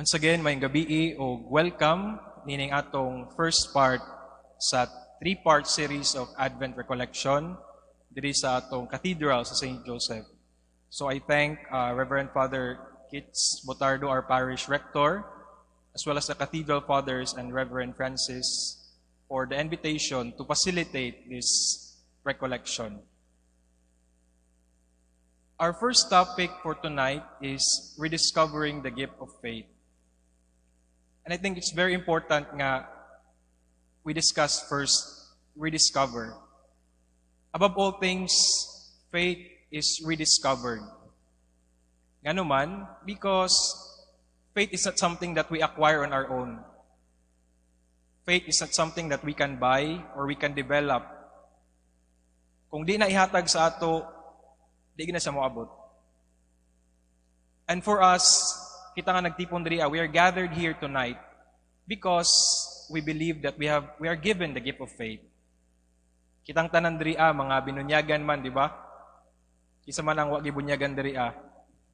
Once again, maayong gabii og welcome nining atong first part sa three-part series of Advent Recollection diri sa atong Cathedral sa St. Joseph. So I thank Reverend Father Kits Botardo, our parish rector, as well as the Cathedral Fathers and Reverend Francis for the invitation to facilitate this recollection. Our first topic for tonight is rediscovering the gift of faith. And I think it's very important nga we discuss first, rediscover. Above all things, faith is rediscovered. Ngano man, because faith is not something that we acquire on our own. Faith is not something that we can buy or we can develop. Kung di na ihatag sa ato, di na siya moabot. And for us, kita nga nagtipon diri, we are gathered here tonight because we believe that we are given the gift of faith. Kitang tanan diri mga binunyagan man, di ba? Kinsa man ang wa gibunyagan diri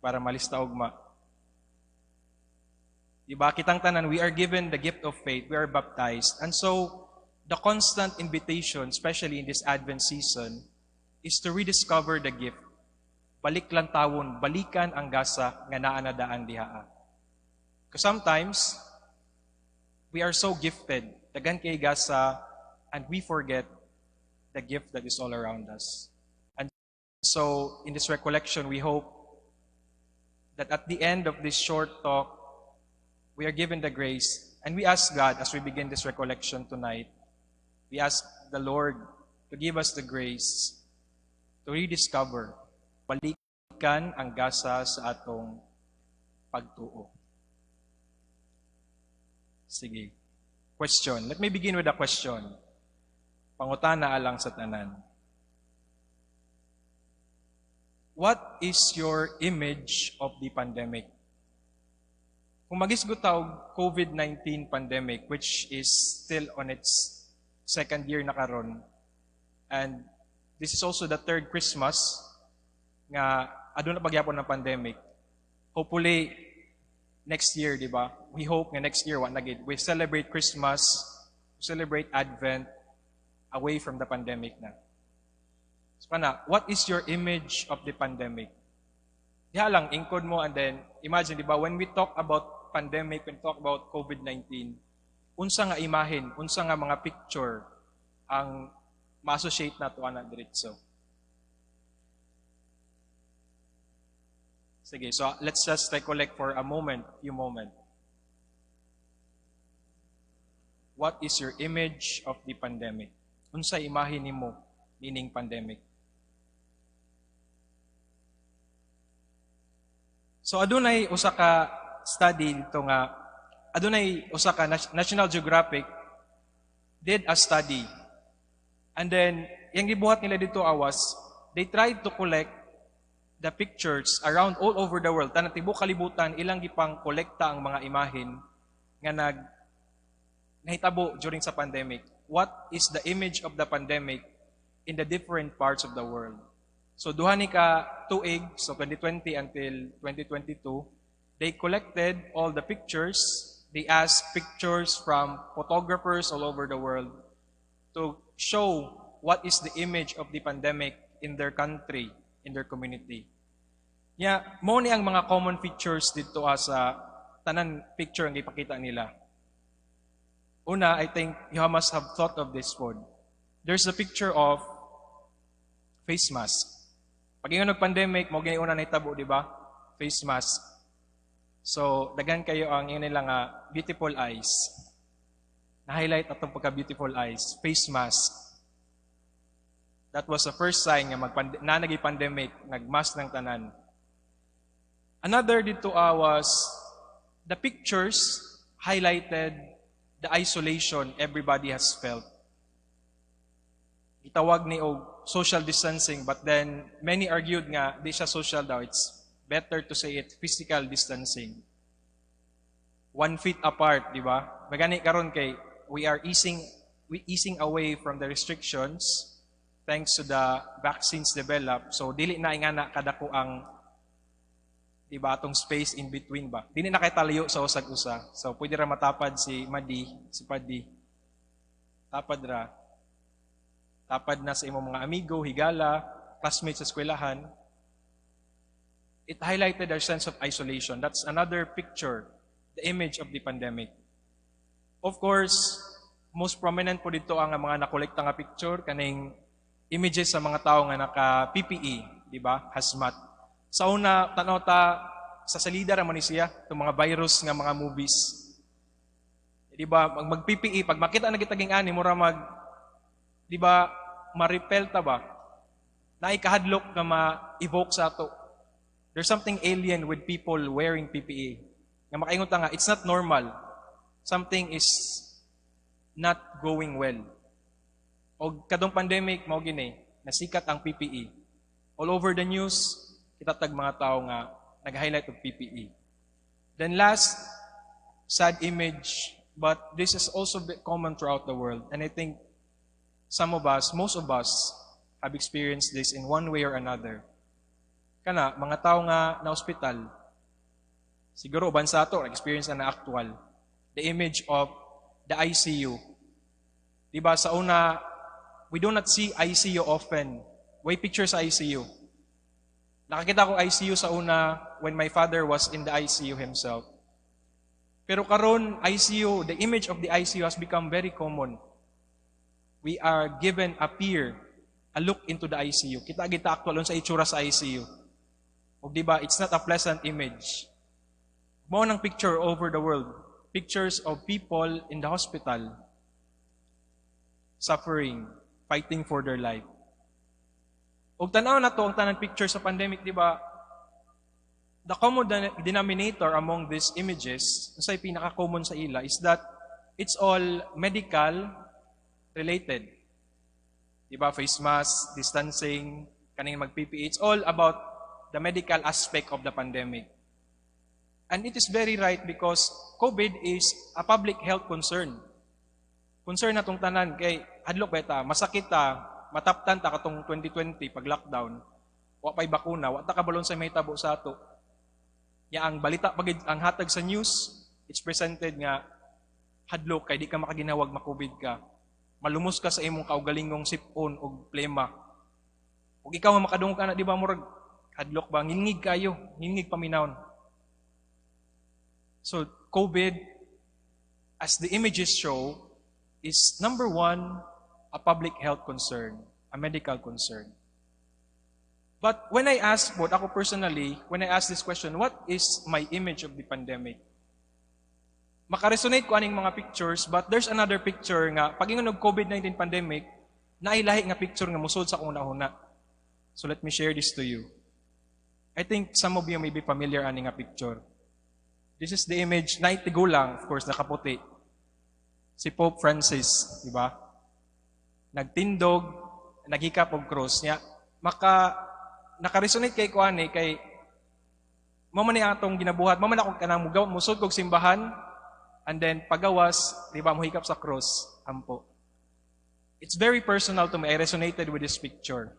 para malista ugma. Di ba? Kitang tanan, we are given the gift of faith. We are baptized. And so, the constant invitation, especially in this Advent season, is to rediscover the gift. Balik lang tawon, balikan ang gasa nga naa na daan dihaa. Because sometimes, we are so gifted, daghan kay gasa, and we forget the gift that is all around us. And so, in this recollection, we hope that at the end of this short talk, we are given the grace, and we ask God as we begin this recollection tonight, we ask the Lord to give us the grace to rediscover, balikan ang gasa sa atong pagtuo. Sige. Question. Let me begin with a question. Pangutana alang sa tanan. What is your image of the pandemic? Kung magisgot ta og COVID-19 pandemic, which is still on its second year na karon, and this is also the third Christmas nga aduna pa gyapon ng pandemic. Hopefully, next year, di ba? We hope nga next year, wa na gid. We celebrate Christmas, we celebrate Advent away from the pandemic na. So kana, what is your image of the pandemic? Diha lang, ingkod mo and then, imagine, di ba, when we talk about pandemic, when we talk about COVID-19, unsa nga imahen, unsa nga mga picture ang ma-associate nato ana diretso? Sige, so let's just recollect for a moment, few moment. What is your image of the pandemic? Unsa imahe nimo nining pandemic? So adunay usa ka study dito nga adunay usa ka National Geographic did a study. And then yang gibuhat nila dito awas, they tried to collect the pictures around all over the world. Tanang tibuok kalibutan ilang gipang kolekta ang mga imahen nga nahitabo during sa pandemic. What is the image of the pandemic in the different parts of the world? So duha ni ka tuig, so 2020 until 2022, they collected all the pictures. They asked pictures from photographers all over the world to show what is the image of the pandemic in their country, in their community. Nya, mao ni ang mga common features dito sa tanan picture ang gipakita nila. Una, I think you must have thought of this one. There's a picture of face mask. Pag ingon og pandemic, mao gani una nahitabo, di ba? Face mask. So, daghan kayo ang ingon nila nga beautiful eyes. Na-highlight atong pagka-beautiful eyes. Face mask. That was the first sign nga na naging pandemic, nagmask ng tanan. Another dito was the pictures highlighted the isolation everybody has felt. Gitawag ni og social distancing, but then many argued nga di siya social daw. It's better to say it physical distancing. 1 feet apart, di ba? Magani karon kay we easing away from the restrictions thanks to the vaccines developed. So dili na ingana kadako ang Di ba, atong space in between ba? Dili na kay talayo sa usag usa. So pwede ra matapad si Madi, si Padi. Tapad ra. Tapad na sa imong mga amigo, higala, classmates sa eskwelahan. It highlighted our sense of isolation. That's another picture, the image of the pandemic. Of course, most prominent po dito ang mga nakolekta nga picture, kaning images sa mga tao nga naka PPE, di ba? Hazmat. Sa una, tanaw ta sa salida ra man ni siya, itong mga virus nga mga movies. Di ba, mag PPE, pag makita na kitaging ani, mura mag, di ba, ma-repel ta ba? Naikahadlok nga ma-evoke sa ato. There's something alien with people wearing PPE. Nga makaingon ta nga, it's not normal. Something is not going well. O kadtong pandemic, mao gini, nasikat ang PPE. All over the news, kita tag mga tao nga nag-highlight og PPE. Then last, sad image, but this is also common throughout the world. And I think some of us, most of us, have experienced this in one way or another. Kana, mga tao nga na ospital, siguro uban sa ato, experience na na actual. The image of the ICU. Di ba, sa una, we do not see ICU often. Way picture sa ICU. Nakakita ko ICU sa una when my father was in the ICU himself. Pero karon ICU, the image of the ICU has become very common. We are given a peer, a look into the ICU. Kita kita actual sa itsura sa ICU. O di ba, it's not a pleasant image. Mao nang picture over the world. Pictures of people in the hospital suffering, fighting for their life. Og tanaw na to ang tanan picture sa pandemic, di ba? The common denominator among these images, unsay pinaka-common sa ila is that it's all medical related. Di ba? Face mask, distancing, kaning mag-PPE, it's all about the medical aspect of the pandemic. And it is very right because COVID is a public health concern. Concern na tong tanan kay hadlok ba ta, masakit ta, mataptan ta katong 2020 pag lockdown. Wa pay bakuna, wa ta kabalon sa may tabo sa ato. Ya ang balita pag ang hatag sa news, it's presented nga hadlok kay di ka makaginawag, ma-COVID ka. Malumos ka sa imong kaugalingong sipon og plema. Ug ikaw nga makadungog ana, di ba, murag hadlok ba, ngilngig kayo, ngilngig paminawon. So COVID, as the images show, is number one, a public health concern, a medical concern. But when I ask, what ako personally, when I ask this question, what is my image of the pandemic? Makaresonate ko aning mga pictures, but there's another picture nga, pag ingon og COVID-19 pandemic, nailahi nga picture nga musod sa akong hunahuna. So let me share this to you. I think some of you may be familiar ani nga picture. This is the image, na tigulang, of course, nakaputi. Si Pope Francis, di ba? Nagtindog, naghikap og cross niya. Maka naka-resonate kay ko ani kay mao man ni atong ginabuhat, mao man ako kanang mugaw musod kog simbahan and then pagawas, di ba, mohikap sa cross, ampo. It's very personal to me. I resonated with this picture.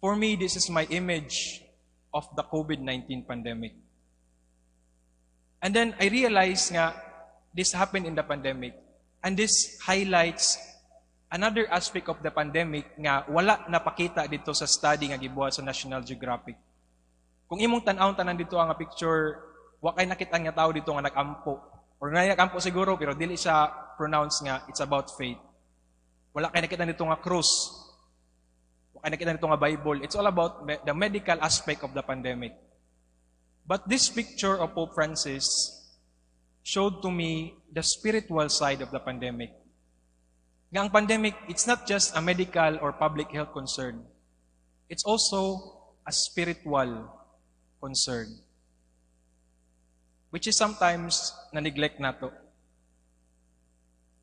For me, this is my image of the COVID-19 pandemic. And then I realized nga this happened in the pandemic. And this highlights another aspect of the pandemic nga wala napakita dito sa study nga gibuhat sa National Geographic. Kung imong tan-awon tanan dito ang picture, wa kay nakita nga tao dito nga nag-ampo. Or nga nag-ampo siguro pero dili siya pronounce nga it's about faith. Wala kay nakita dito nga cross. Wa kay nakita dito nga Bible. It's all about the medical aspect of the pandemic. But this picture of Pope Francis showed to me the spiritual side of the pandemic. Nga ang pandemic, it's not just a medical or public health concern. It's also a spiritual concern, which is sometimes na-neglect nato.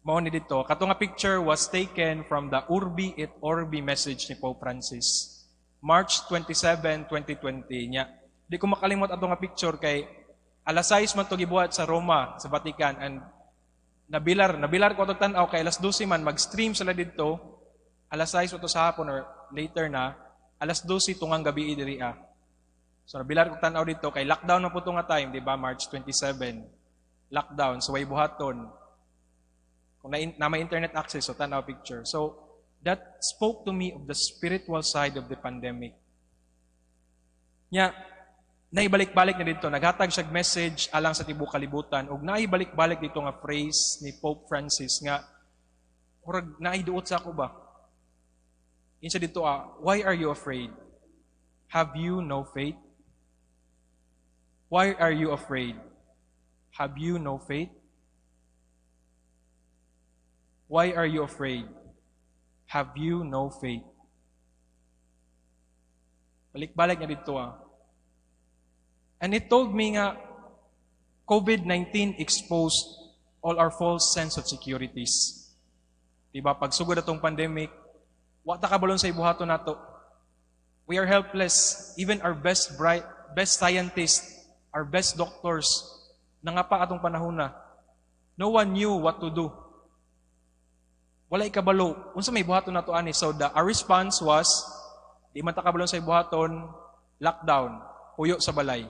Mao ni dito, kato nga picture was taken from the Urbi et Orbi message ni Pope Francis. March 27, 2020 niya. Di ko makalimot ato nga picture kay alas 6 man to gibuhat sa Roma, sa Vatican, and nabilar ko atong tan-aw kay alas 12 man mag-stream sila didto. Alas 6 to sa hapon or later na, alas 12 tungang gabi diri ah. So nabilar ko tan-aw dito kay lockdown na po nga time, di ba? March 27. Lockdown, so way buhaton. Kung na may internet access, so tan-aw picture. So that spoke to me of the spiritual side of the pandemic. Nya, naibalik-balik na dito, naghatag siya message alang sa tibuok kalibutan ug naibalik-balik dito nga phrase ni Pope Francis nga murag naiduot sa ako ba. Insa dito ah, "Why are you afraid? Have you no faith? Why are you afraid? Have you no faith? Why are you afraid? Have you no faith?" Balik-balik nga dito ah. And it told me nga COVID-19 exposed all our false sense of securities. Diba? Pag sugod atong pandemic, wa ta kabalon sa ibuhaton nato. We are helpless. Even our best scientists, our best doctors, nangapa atong panahon na. No one knew what to do. Wala ikabalo. Unsa may buhaton nato ani? So our response was, di man ta kabalon sa ibuhaton, lockdown, puyo sa balay.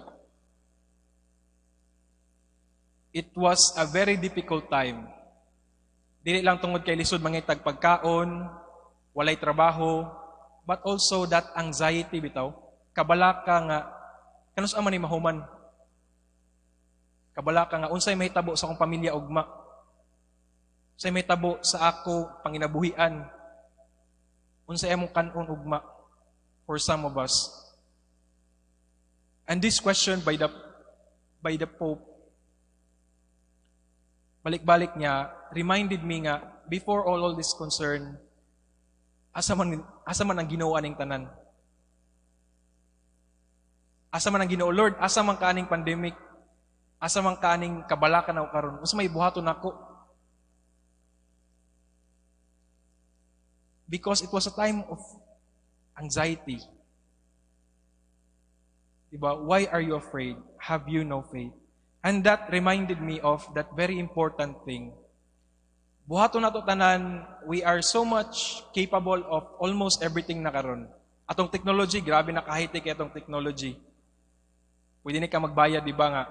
It was a very difficult time. Dili lang tungod kay lisod mangitag pagkaon, walay trabaho, but also that anxiety bitaw. Kabala ka nga kanus-a man ni mahuman. Kabala ka nga unsay mahitabo sa akong pamilya ugma. Unsay mahitabo sa ako panginabuhian. Unsay among kan-on ugma for some of us. And this question by the Pope, balik-balik niya, reminded me nga before all this concern, asa man ang Ginoo aning tanan? Asa man ang Ginoo, Lord? Asa man ka aning pandemic? Asa man ka aning kabalakan ako karon? Unsa may buhaton nako? Because it was a time of anxiety. Diba? "Why are you afraid? Have you no faith?" And that reminded me of that very important thing. Buhaton nato tanan, we are so much capable of almost everything na karon. Atong technology, grabe na kahit atong technology. Pwede ni ka magbayad, di ba nga,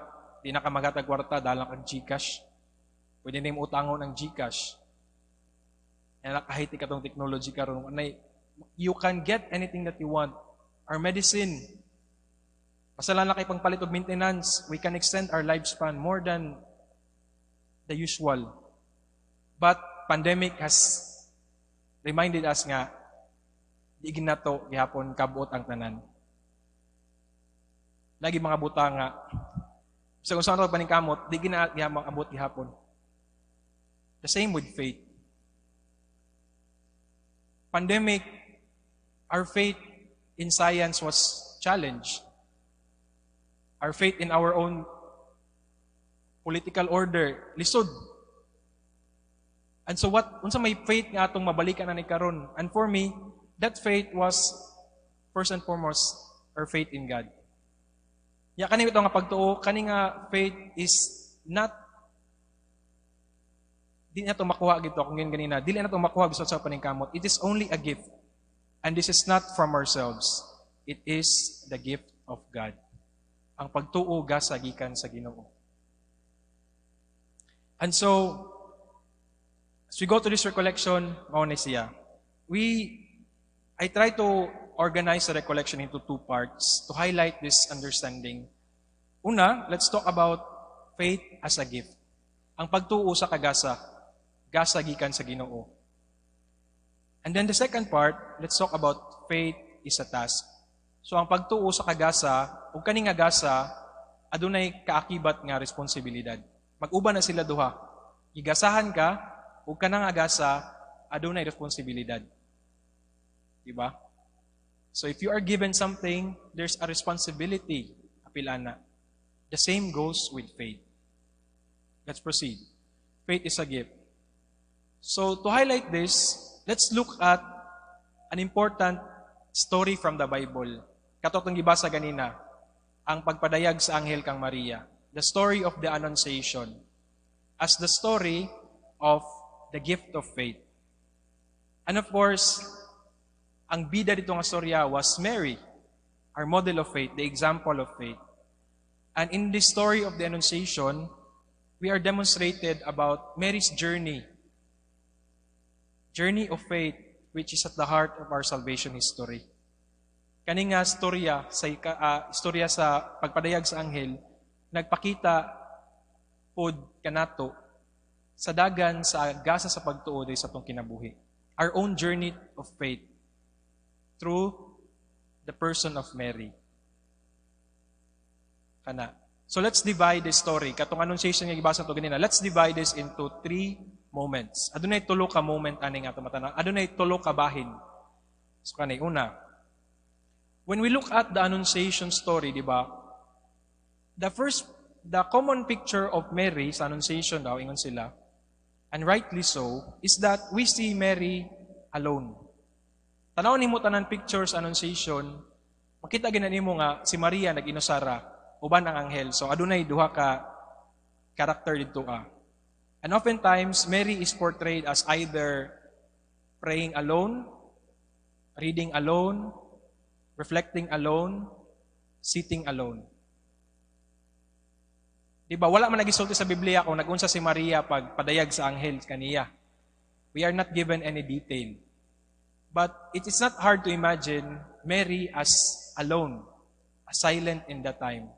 di na ka maghatag kwarta, dala kag GCash. Pwede na yung utangon ng GCash. Yan na kahit atong technology karon. Anay, you can get anything that you want. Our medicine, basta lang na kay pangpalit og maintenance, we can extend our lifespan more than the usual. But pandemic has reminded us nga di ginato gihapon kabuot ang tanan. Lagi mga buta nga sa kung saan paningkamot, di gina gihapon abot gihapon. The same with faith. Pandemic, our faith in science was challenged. Our faith in our own political order, lisod. And so what, unsa may faith nga atong mabalikan na ni karon? And for me, that faith was first and foremost our faith in God. Ya, kani ito nga pagtuo, kani nga faith is not, di na to makuha gito kung yun ganina, dili na to makuha bisag sa paningkamot. It is only a gift. And this is not from ourselves. It is the gift of God. Ang pagtuo gasa gikan sa Ginoo. And so, as we go to this recollection, mao na siya. I try to organize the recollection into two parts to highlight this understanding. Una, let's talk about faith as a gift. Ang pagtuo sa kagasa, gasa gikan sa Ginoo. And then the second part, let's talk about faith is a task. So ang pagtuo sa kagasa, ug kani nga gasa, adunay kaakibat nga responsibilidad. Mag-uban na sila duha. Gigasahan ka, ug kanang gasa, adunay responsibilidad. Diba? So if you are given something, there's a responsibility apil ana. The same goes with faith. Let's proceed. Faith is a gift. So to highlight this, let's look at an important story from the Bible. Kato atong gibasa ganina, ang pagpadayag sa anghel kang Maria. The story of the Annunciation as the story of the gift of faith. And of course, ang bida dito nga storya was Mary. Our model of faith, the example of faith. And in this story of the Annunciation, we are demonstrated about Mary's journey. Journey of faith, which is at the heart of our salvation history. Kani nga istorya sa pagpadayag sa anghel, nagpakita pod kanato sa dagan sa gasa sa pagtuo sa atong kinabuhi. Our own journey of faith through the person of Mary. Kana. So let's divide the story. Katong Annunciation nga gibasa to ganina. Let's divide this into three moments. Adunay tulo ka moment ani nga ato matanaw. Adunay tulo ka bahin. So kanay una. When we look at the Annunciation story, di ba? The common picture of Mary sa Annunciation daw, ingon sila, and rightly so, is that we see Mary alone. Tanaw nimo tanan pictures Annunciation, makita gyud nimo nga si Maria nag-inusara uban ang anghel. So adunay duha ka character didto ah. And oftentimes Mary is portrayed as either praying alone, reading alone, reflecting alone, sitting alone. Di ba? Wala man nagisulti sa Biblia kung nagunsa si Maria pag padayag sa anghel kaniya. We are not given any detail. But it is not hard to imagine Mary as alone, as silent in that time.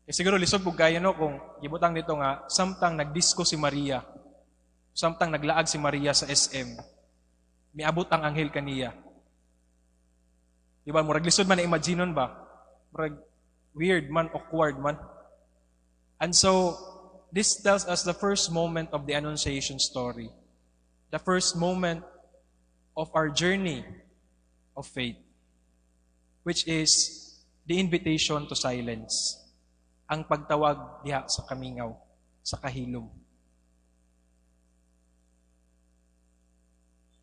Eh, siguro lisod pud kayo, no, kung gibutang dito nga samtang nagdisco si Maria, samtang naglaag si Maria sa SM, miabot ang anghel kaniya. Di ba? Murag lisod man na imaginon ba? Murag weird man, awkward man. And so, this tells us the first moment of the Annunciation story. The first moment of our journey of faith, which is the invitation to silence. Ang pagtawag diha sa kamingaw, sa kahilom.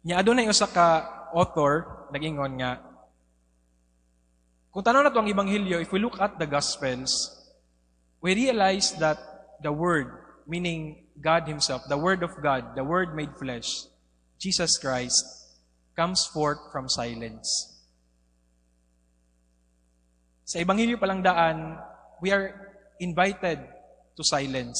Nya adunay usa ka author nag-ingon nga kung tanaw nato ang Ebanghelyo, if we look at the Gospels, we realize that the Word, meaning God Himself, the Word of God, the Word made flesh, Jesus Christ, comes forth from silence. Sa Ebanghelyo palang daan, we are invited to silence.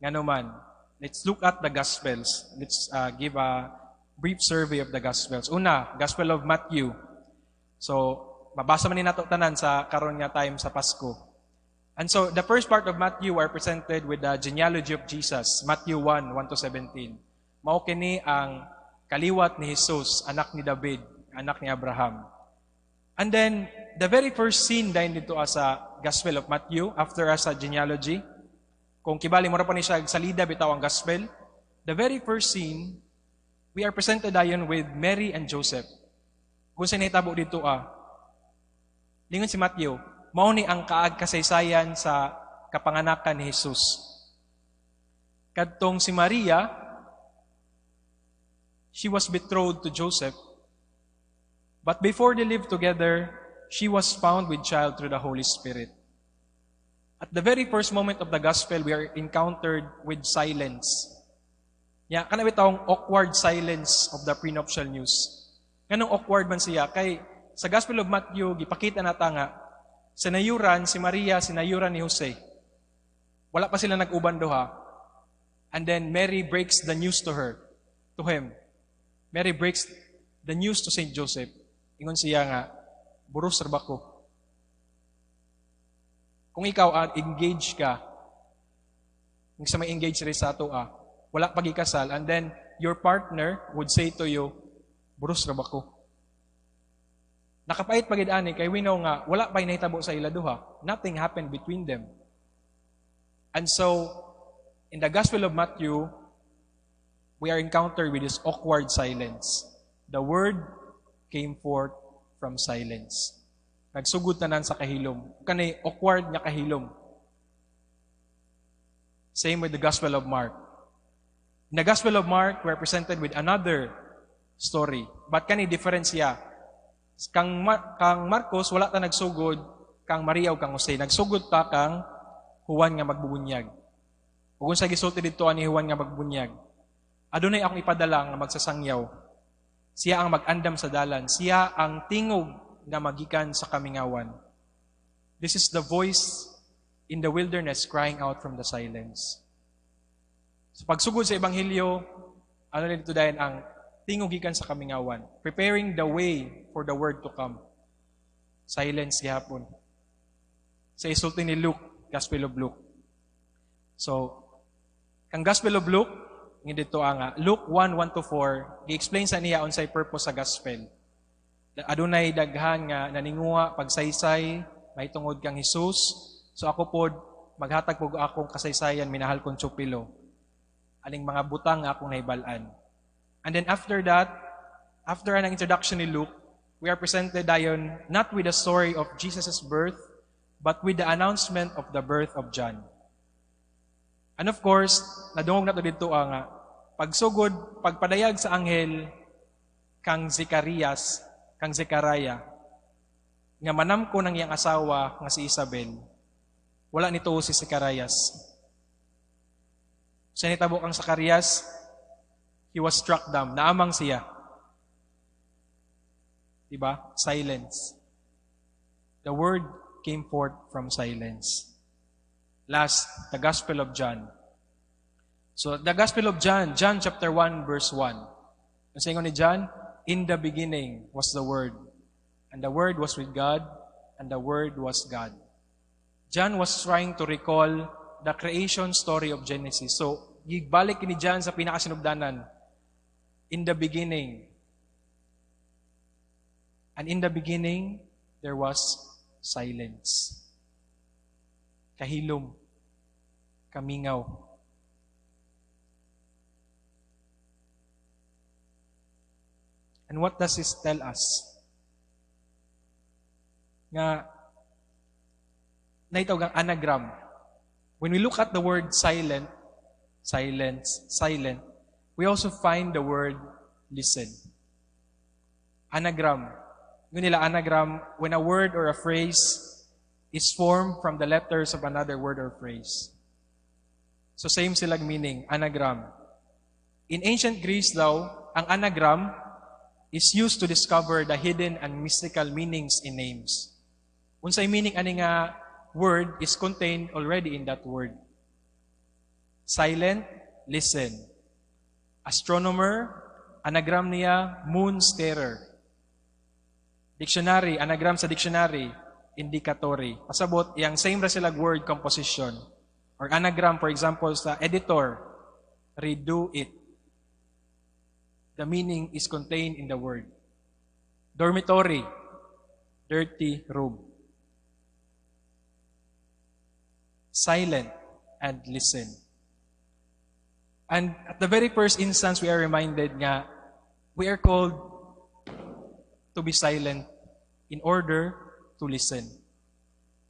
Ngano man, let's look at the Gospels. Let's give a brief survey of the Gospels. Una, Gospel of Matthew. So, mabasa man ni nato tanan sa karon nga time sa Pasko. And so, the first part of Matthew are presented with the genealogy of Jesus, Matthew 1, 1 to 17. Mao kini ang kaliwat ni Jesus, anak ni David, anak ni Abraham. And then, the very first scene dayon didto sa Gospel of Matthew, after sa genealogy, kung kibali mo ra pa ni siya salida bitaw ang Gospel, the very first scene, we are presented dayon with Mary and Joseph. Kung sa nahitabo didto ah, lingon si Matthew, mao ni ang kaag kasaysayan sa kapanganakan ni Jesus. Kadtong si Maria, she was betrothed to Joseph, but before they lived together, she was found with child through the Holy Spirit. At the very first moment of the Gospel, we are encountered with silence. Ya, kana bitawng awkward silence of the prenuptial news. Nganong awkward man siya? Kay sa Gospel of Matthew, gipakita nata nga, sinayuran si Maria, sinayuran ni Jose. Wala pa sila nag-uban duha. And then Mary breaks the news to her, to him. Mary breaks the news to Saint Joseph. Ingon siya nga, "Buros ra ba ko?" Kung ikaw engaged ka, kung sa may engaged rin sa ato wala pa gikasal, and then your partner would say to you, "Buros ra ba ko?" Nakapait pagid ani kay we know nga wala pa nahitabo sa ila duha. Nothing happened between them. And so, in the Gospel of Matthew, we are encountered with this awkward silence. The Word came forth from silence. Nagsugod tanan sa kahilom. Kanay awkward nga kahilom. Same with the Gospel of Mark. In the Gospel of Mark, we are presented with another story. But kani difference siya. Kang Marcos, wala ta nagsugod kang Maria o kang Jose. Nagsugod ta kang Juan nga magbubunyag. Ug unsa gisulti didto ani Juan nga magbubunyag? "Adunay akong ipadala nga magsasangyaw. Siya ang mag-andam sa dalan. Siya ang tingog nga magikan sa kamingawan. This is the voice in the wilderness crying out from the silence. Sa pagsugod sa Ebanghelyo, ano dito dayon ang tingog gikan sa kamingawan, preparing the way for the word to come. Silence gihapon. Sa isulti ni Luke, Gospel of Luke. So, kang Gospel of Luke, nga dito ang Luke 1, 1 to 4, gi-explain sa niya unsay purpose sa gospel. Adunay daghan nga naninguha pagsaysay mahitungod kang Hesus. So ako pod maghatag pug akong kasaysayan, minahal kong Teofilo, aning mga butang nga akong nahibal-an. And then after that, after ang introduction ni Luke, we are presented dayon not with the story of Jesus' birth, but with the announcement of the birth of John. And of course, nadungog nato dito ang pagsugod, pagpadayag sa anghel kang Zacarias, kang Zechariah, nga manamko ng iyang asawa nga si Isabel. Wala nito si Zacarias. Sa nitabo kang Zacarias, he was struck dumb. Naamang siya. Diba? Silence. The word came forth from silence. Last, the Gospel of John. So, the Gospel of John, John chapter 1, verse 1. Ang singon ni John, "In the beginning was the Word, and the Word was with God, and the Word was God." John was trying to recall the creation story of Genesis. So, gibalik ni John sa pinakasinugdanan. In the beginning. And in the beginning, there was silence. Kahilom. Kamingaw. And what does this tell us? Nga, naitawag ang anagram. When we look at the word silent, silence, silent, we also find the word listen. Anagram. Yun nila anagram, when a word or a phrase is formed from the letters of another word or phrase. So same silang meaning, anagram. In ancient Greece daw, ang anagram is used to discover the hidden and mystical meanings in names. Unsay meaning ani nga word is contained already in that word. Silent, listen. Astronomer, anagram niya, moon starer. Dictionary, anagram sa dictionary, indicatory. Pasabot, yang same ra sila word composition. Or anagram, for example, sa editor, redo it. The meaning is contained in the word. Dormitory, dirty room. Silent and listen. And at the very first instance, we are reminded nga we are called to be silent in order to listen.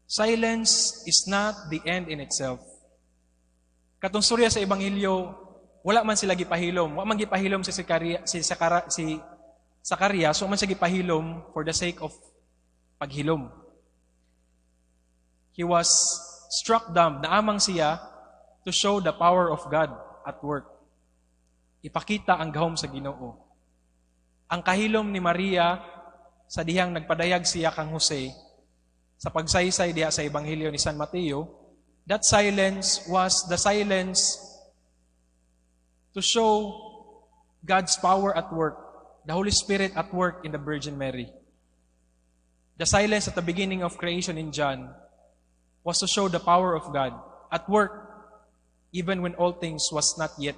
Silence is not the end in itself. Katong storya sa Ebanghelyo, wala man sila gipahilom. Wa man gipahilom si Zacarias, wa man siya gipahilom for the sake of paghilom. He was struck dumb, naamang siya to show the power of God at work. Ipakita ang gahom sa Ginoo. Ang kahilom ni Maria sa dihang nagpadayag siya kang Jose sa pagsaysay diha sa Ebanghelyo ni San Mateo, that silence was the silence to show God's power at work, the Holy Spirit at work in the Virgin Mary. The silence at the beginning of creation in John was to show the power of God at work even when all things was not yet.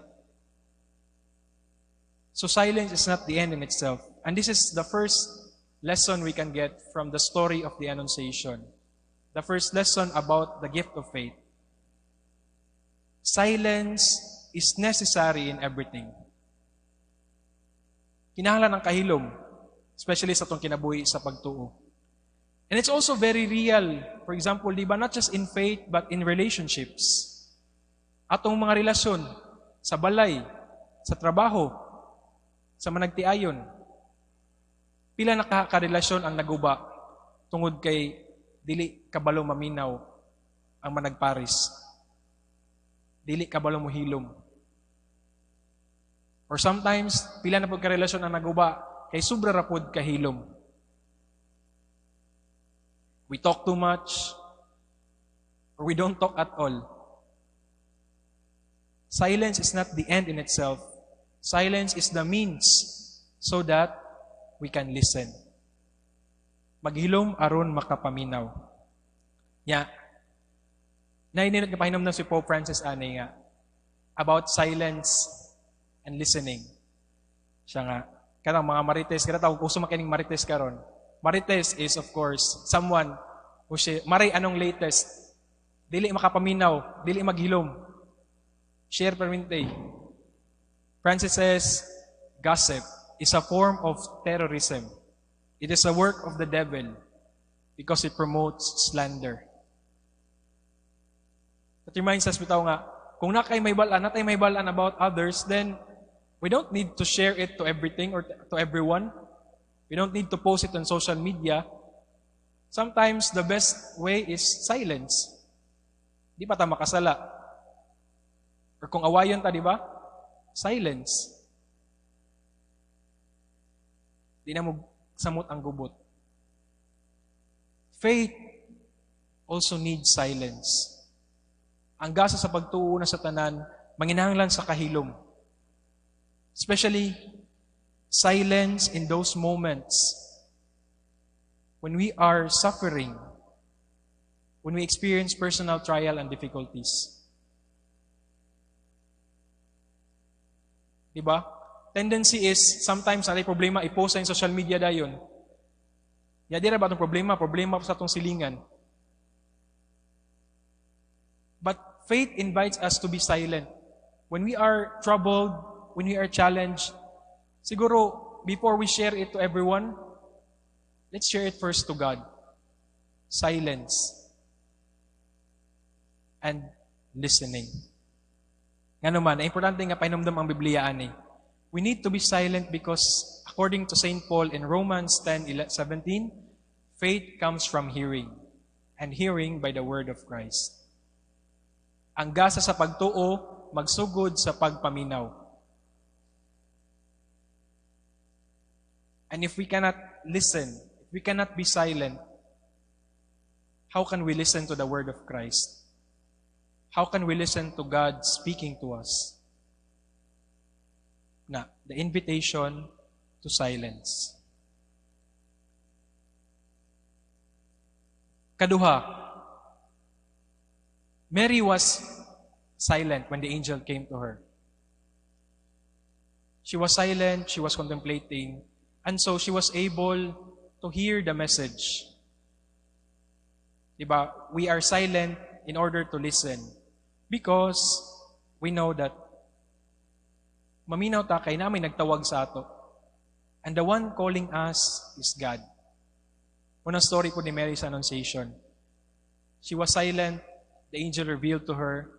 So silence is not the end in itself. And this is the first lesson we can get from the story of the Annunciation. The first lesson about the gift of faith. Silence is necessary in everything. Kinahanglan ang kahilom, especially sa atong kinabuhi sa pagtuo. And it's also very real. For example, di ba, not just in faith, but in relationships. Atong mga relasyon, sa balay, sa trabaho, sa managtiayon. Pila na karelasyon ang naguba tungod kay dili kabalo maminaw ang managparis. Dili kabalo mohilom. Or sometimes, pila na pud karelasyon ang naguba kay sobra ra pud kahilom. We talk too much, or we don't talk at all. Silence is not the end in itself. Silence is the means so that we can listen. Maghilom aron makapaminaw. Ya, nainilot nga pahinomdom si Pope Francis ani nga about silence and listening. Siya nga, kanang mga marites, kada tawag uso makining marites karon. Marites is, of course, someone who share, "Mare, anong latest?" Dili makapaminaw, dili maghilom. Share permente. Francis says, "Gossip is a form of terrorism. It is a work of the devil because it promotes slander." That reminds us bitaw nga, kung naa kay mahibalaan, naa tay mahibalaan about others, then we don't need to share it to everything or to everyone. We don't need to post it on social media. Sometimes the best way is silence. Di pa ta makasala. Or kung awayon ta, di ba? Silence. Di na mo samot ang gubot. Faith also needs silence. Ang gasa sa pagtuo na sa tanan, manginahanglan sa kahilom. Especially silence in those moments when we are suffering, when we experience personal trial and difficulties. Diba? Tendency is, sometimes naa problema, i-post sa social media dayon. Ya, di ra ba itong problema? Problema sa atong silingan. But faith invites us to be silent. When we are troubled, when we are challenged, siguro, before we share it to everyone, let's share it first to God. Silence and listening. Nga naman, importante nga pahinumdom ang Biblia ani. We need to be silent because, according to St. Paul in Romans 10:17, faith comes from hearing, and hearing by the word of Christ. Ang gasa sa pagtuo, magsugod sa pagpaminaw. And if we cannot listen, if we cannot be silent, how can we listen to the word of Christ? How can we listen to God speaking to us? Na, the invitation to silence. Kaduha, Mary was silent when the angel came to her. She was silent, she was contemplating, and so she was able to hear the message. Diba? We are silent in order to listen because we know that maminaw ta kay namin nagtawag sa ato. And the one calling us is God. Unang story po ni Mary sa Annunciation. She was silent, the angel revealed to her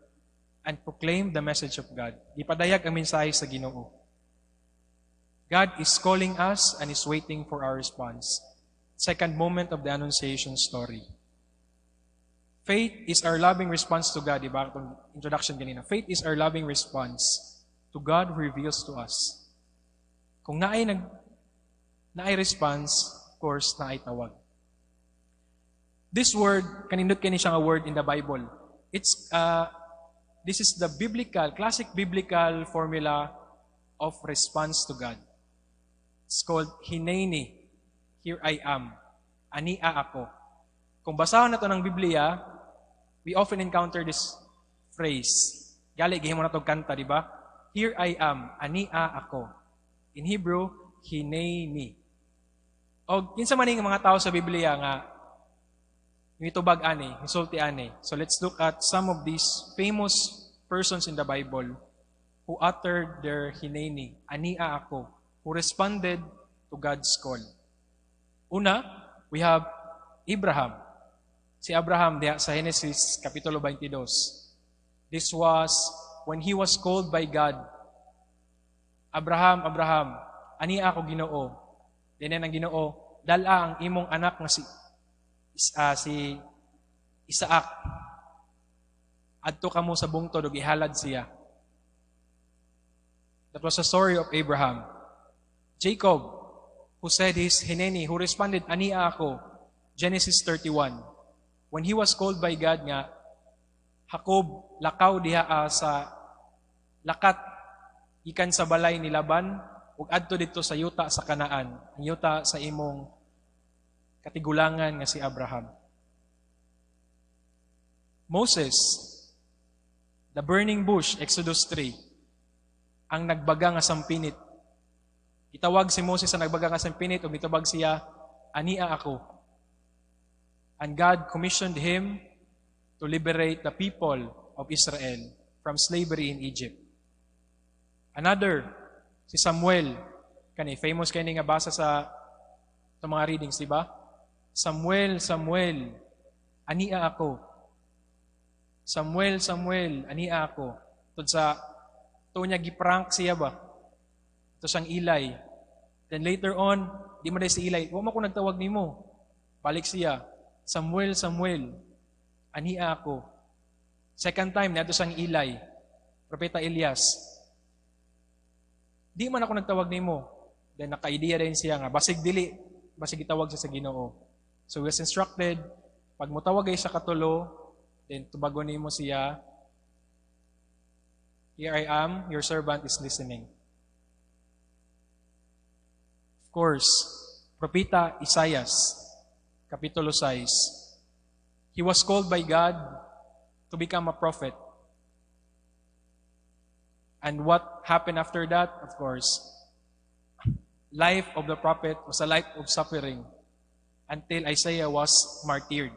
and proclaimed the message of God. Gipadayag ang mensahe sa Ginoo. God is calling us and is waiting for our response. Second moment of the Annunciation story. Faith is our loving response to God. Diba? Itong introduction kanina. Faith is our loving response to God who reveals to us. Kung naay response, of course, naay tawag. This word, kanindot kini siya nga word in the Bible. This is the biblical, classic biblical formula of response to God. It's called Hineni. Here I am. Ania ako. Kung basahon na to ng Biblia, we often encounter this phrase. Gali, gihimo na to kanta, di ba? Here I am. Ania ako. In Hebrew, Hineni. O, kinsa man ning mga tao sa Biblia nga mitubag ani, misulti ani? So let's look at some of these famous persons in the Bible who uttered their Hineni, ania ako, who responded to God's call. Una, we have Abraham. Si Abraham diha sa Genesis Kapitulo 22. This was when he was called by God. "Abraham, Abraham." "Ania ako, Ginoo." Then ang Ginoo, "Dala ang imong anak nga si Isaac. Adto kamo sa bungtod ug ihalad siya." That was a story of Abraham. Jacob, who said his Hineni, who responded, "Ania ako," Genesis 31. When he was called by God nga, "Jacob, lakaw diha sa lakat ikan sa balay ni Laban ug adto didto sa yuta sa Canaan, ang yuta sa imong katigulangan nga si Abraham." Moses, the burning bush, Exodus 3, ang nagbaga nga sampinit. Gitawag si Moses sa nagbaga nga sampinit ug mitubag siya, "Ania ako." And God commissioned him to liberate the people of Israel from slavery in Egypt. Another, si Samuel, kani famous kani nga basa sa mga readings, di ba? "Samuel, Samuel, ania ako. Samuel, Samuel, ania ako." Tud sa to niya giprank siya ba? Ito siyang Eli. Then later on, di man si Eli, "Wa man ko nagtawag nimo." Balik siya, "Samuel, Samuel, ania ako." Second time, niadto siyang Eli, Propeta Elias. "Di man ako nagtawag nimo." Then naka-idea din siya nga basig dili, basig gitawag siya sa Ginoo. So he was instructed, pag mutawag ay sa katulo, then tubagon nimo siya, "Here I am, your servant is listening." Of course, Propeta Isaias, Kapitulo 6. He was called by God to become a prophet. And what happened after that? Of course, life of the prophet was a life of suffering until Isaiah was martyred.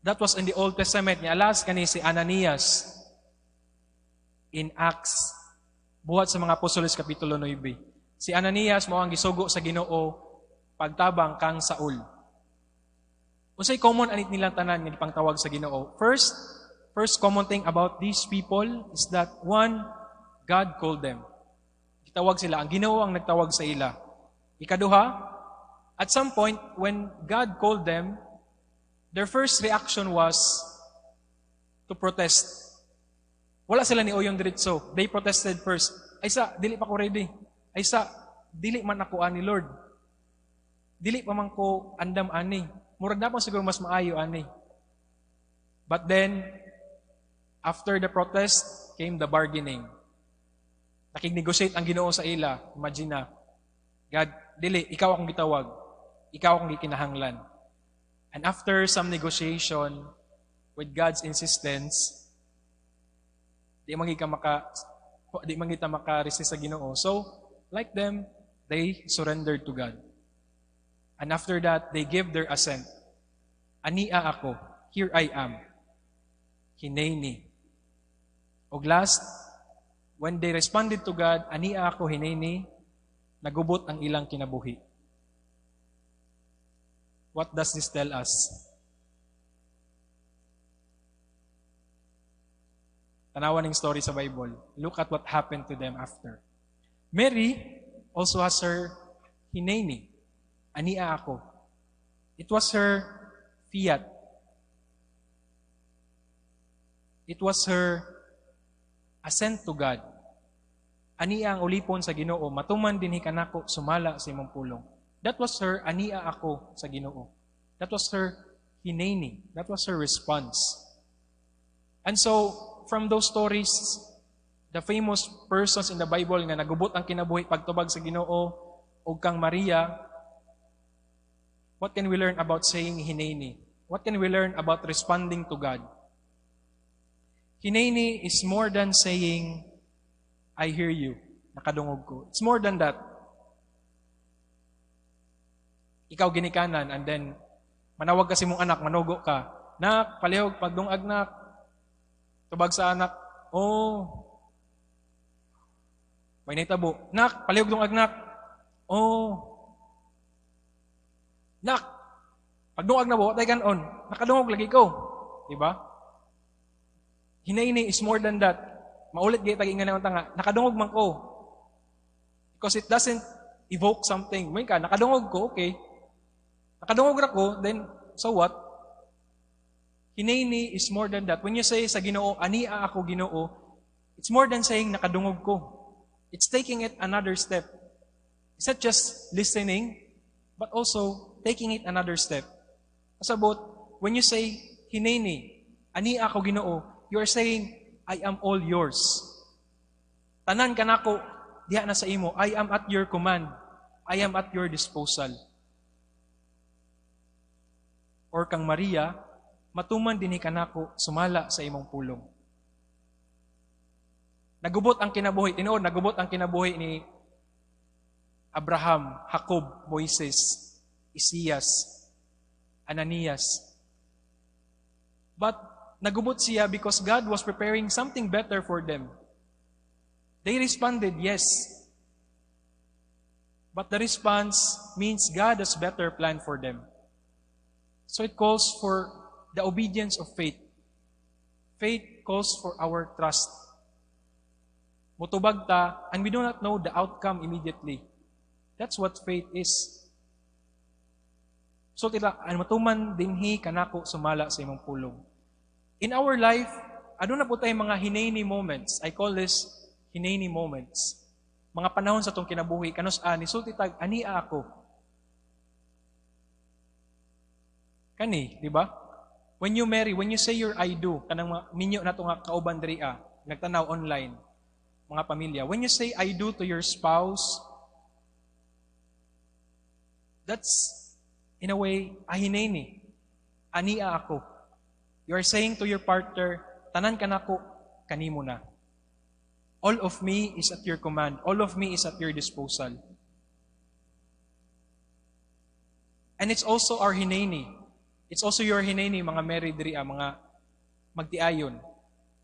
That was in the Old Testament. Ni alas kani si Ananias in Acts, Buhat sa mga Apostoles Kapitulo 9. Si Ananias mao ang gisugo sa Ginoo pagtabang kang Saul. Unsay common anit nilang tanan nga gipangtawag sa Ginoo? First common thing about these people is that one, God called them. Gitawag sila, ang Ginoo ang nagtawag sa ila. Ikaduha, at some point when God called them, their first reaction was to protest. Wala sila ni uyon diretso. They protested first. "Ay sa, dili pa ko ready. Ay sa, dili man ako ani, Lord. Dili pa man ko andam ani. Murag na siguro mas maayo ani." But then, after the protest, came the bargaining. Nakig-negotiate ang Ginoo sa ila. Imagine na, "God, dili, ikaw akong gitawag. Ikaw akong gikinahanglan." And after some negotiation, with God's insistence, di man kita maka-resist sa Ginoo. So, like them, they surrendered to God. And after that, they give their assent. "Ania ako, here I am. Hineni." Og last, when they responded to God, "Ania ako, hineni," nagubot ang ilang kinabuhi. What does this tell us? Tanawa ning story sa Bible. Look at what happened to them after. Mary also has her hineni. "Ania ako." It was her fiat. It was her assent to God. "Ania ang ulipon sa Ginoo, matuman dinhi kanako sumala sa imong pulong." That was her "ania ako" sa Ginoo. That was her hineni. That was her response. And so, from those stories, the famous persons in the Bible nga nagubot ang kinabuhi pagtubag sa Ginoo ug kang Maria, what can we learn about saying hineni? What can we learn about responding to God? Hineni is more than saying, "I hear you, nakadungog ko." It's more than that. Ikaw ginikanan and then manawag kasi mong anak, manugo ka. "Nak, palihog, pagdungag, nak." Tubag sa anak, "Oh." May nahitabo. "Nak, palihog dungag, nak." "Oh." "Nak, pagdungag na bo, tay kanon." "Nakadungog lagi ko." Di ba? Hineni is more than that. Maulit gay tag ingan nga, "Nakadungog man ko." Because it doesn't evoke something. May ka, "Nakadungog ko, okay. Nakadungog ra ko, then so what?" Hineni is more than that. When you say sa Ginoo, "Ania ako, Ginoo," it's more than saying "nakadungog ko." It's taking it another step. It's not just listening, but also taking it another step. Pasabot, when you say, "Hineni, ani ako, Ginoo," you are saying, "I am all yours. Tanan kanako, diha na sa imo. I am at your command. I am at your disposal." Or kang Maria, "Matuman dinhi kanako sumala sa imong pulong." Nagubot ang kinabuhi, tinuod, nagubot ang kinabuhi ni Abraham, Jacob, Moises, Isaias, Ananias. But nagubot siya because God was preparing something better for them. They responded, yes. But the response means God has better plan for them. So it calls for the obedience of faith. Faith calls for our trust. Mutubag ta, and we do not know the outcome immediately. That's what faith is. So tila, ang "Matuman dinhi kanako sumala sa imong pulong." In our life, aduna pod tay mga hineni moments. I call this hineni moments. Mga panahon sa atong kinabuhi, kanus nisulti tag, "Ania ako." Kani, di ba? When you marry, when you say your "I do," kanang mga minyo nato nga kauban diri nagtanaw online, mga pamilya, when you say "I do" to your spouse, that's, in a way, a hineni. Ania ako. You are saying to your partner, "Tanan kanako, kanimo na. All of me is at your command. All of me is at your disposal." And it's also our hineni. It's also your hineni, mga married diri, mga magtiayon.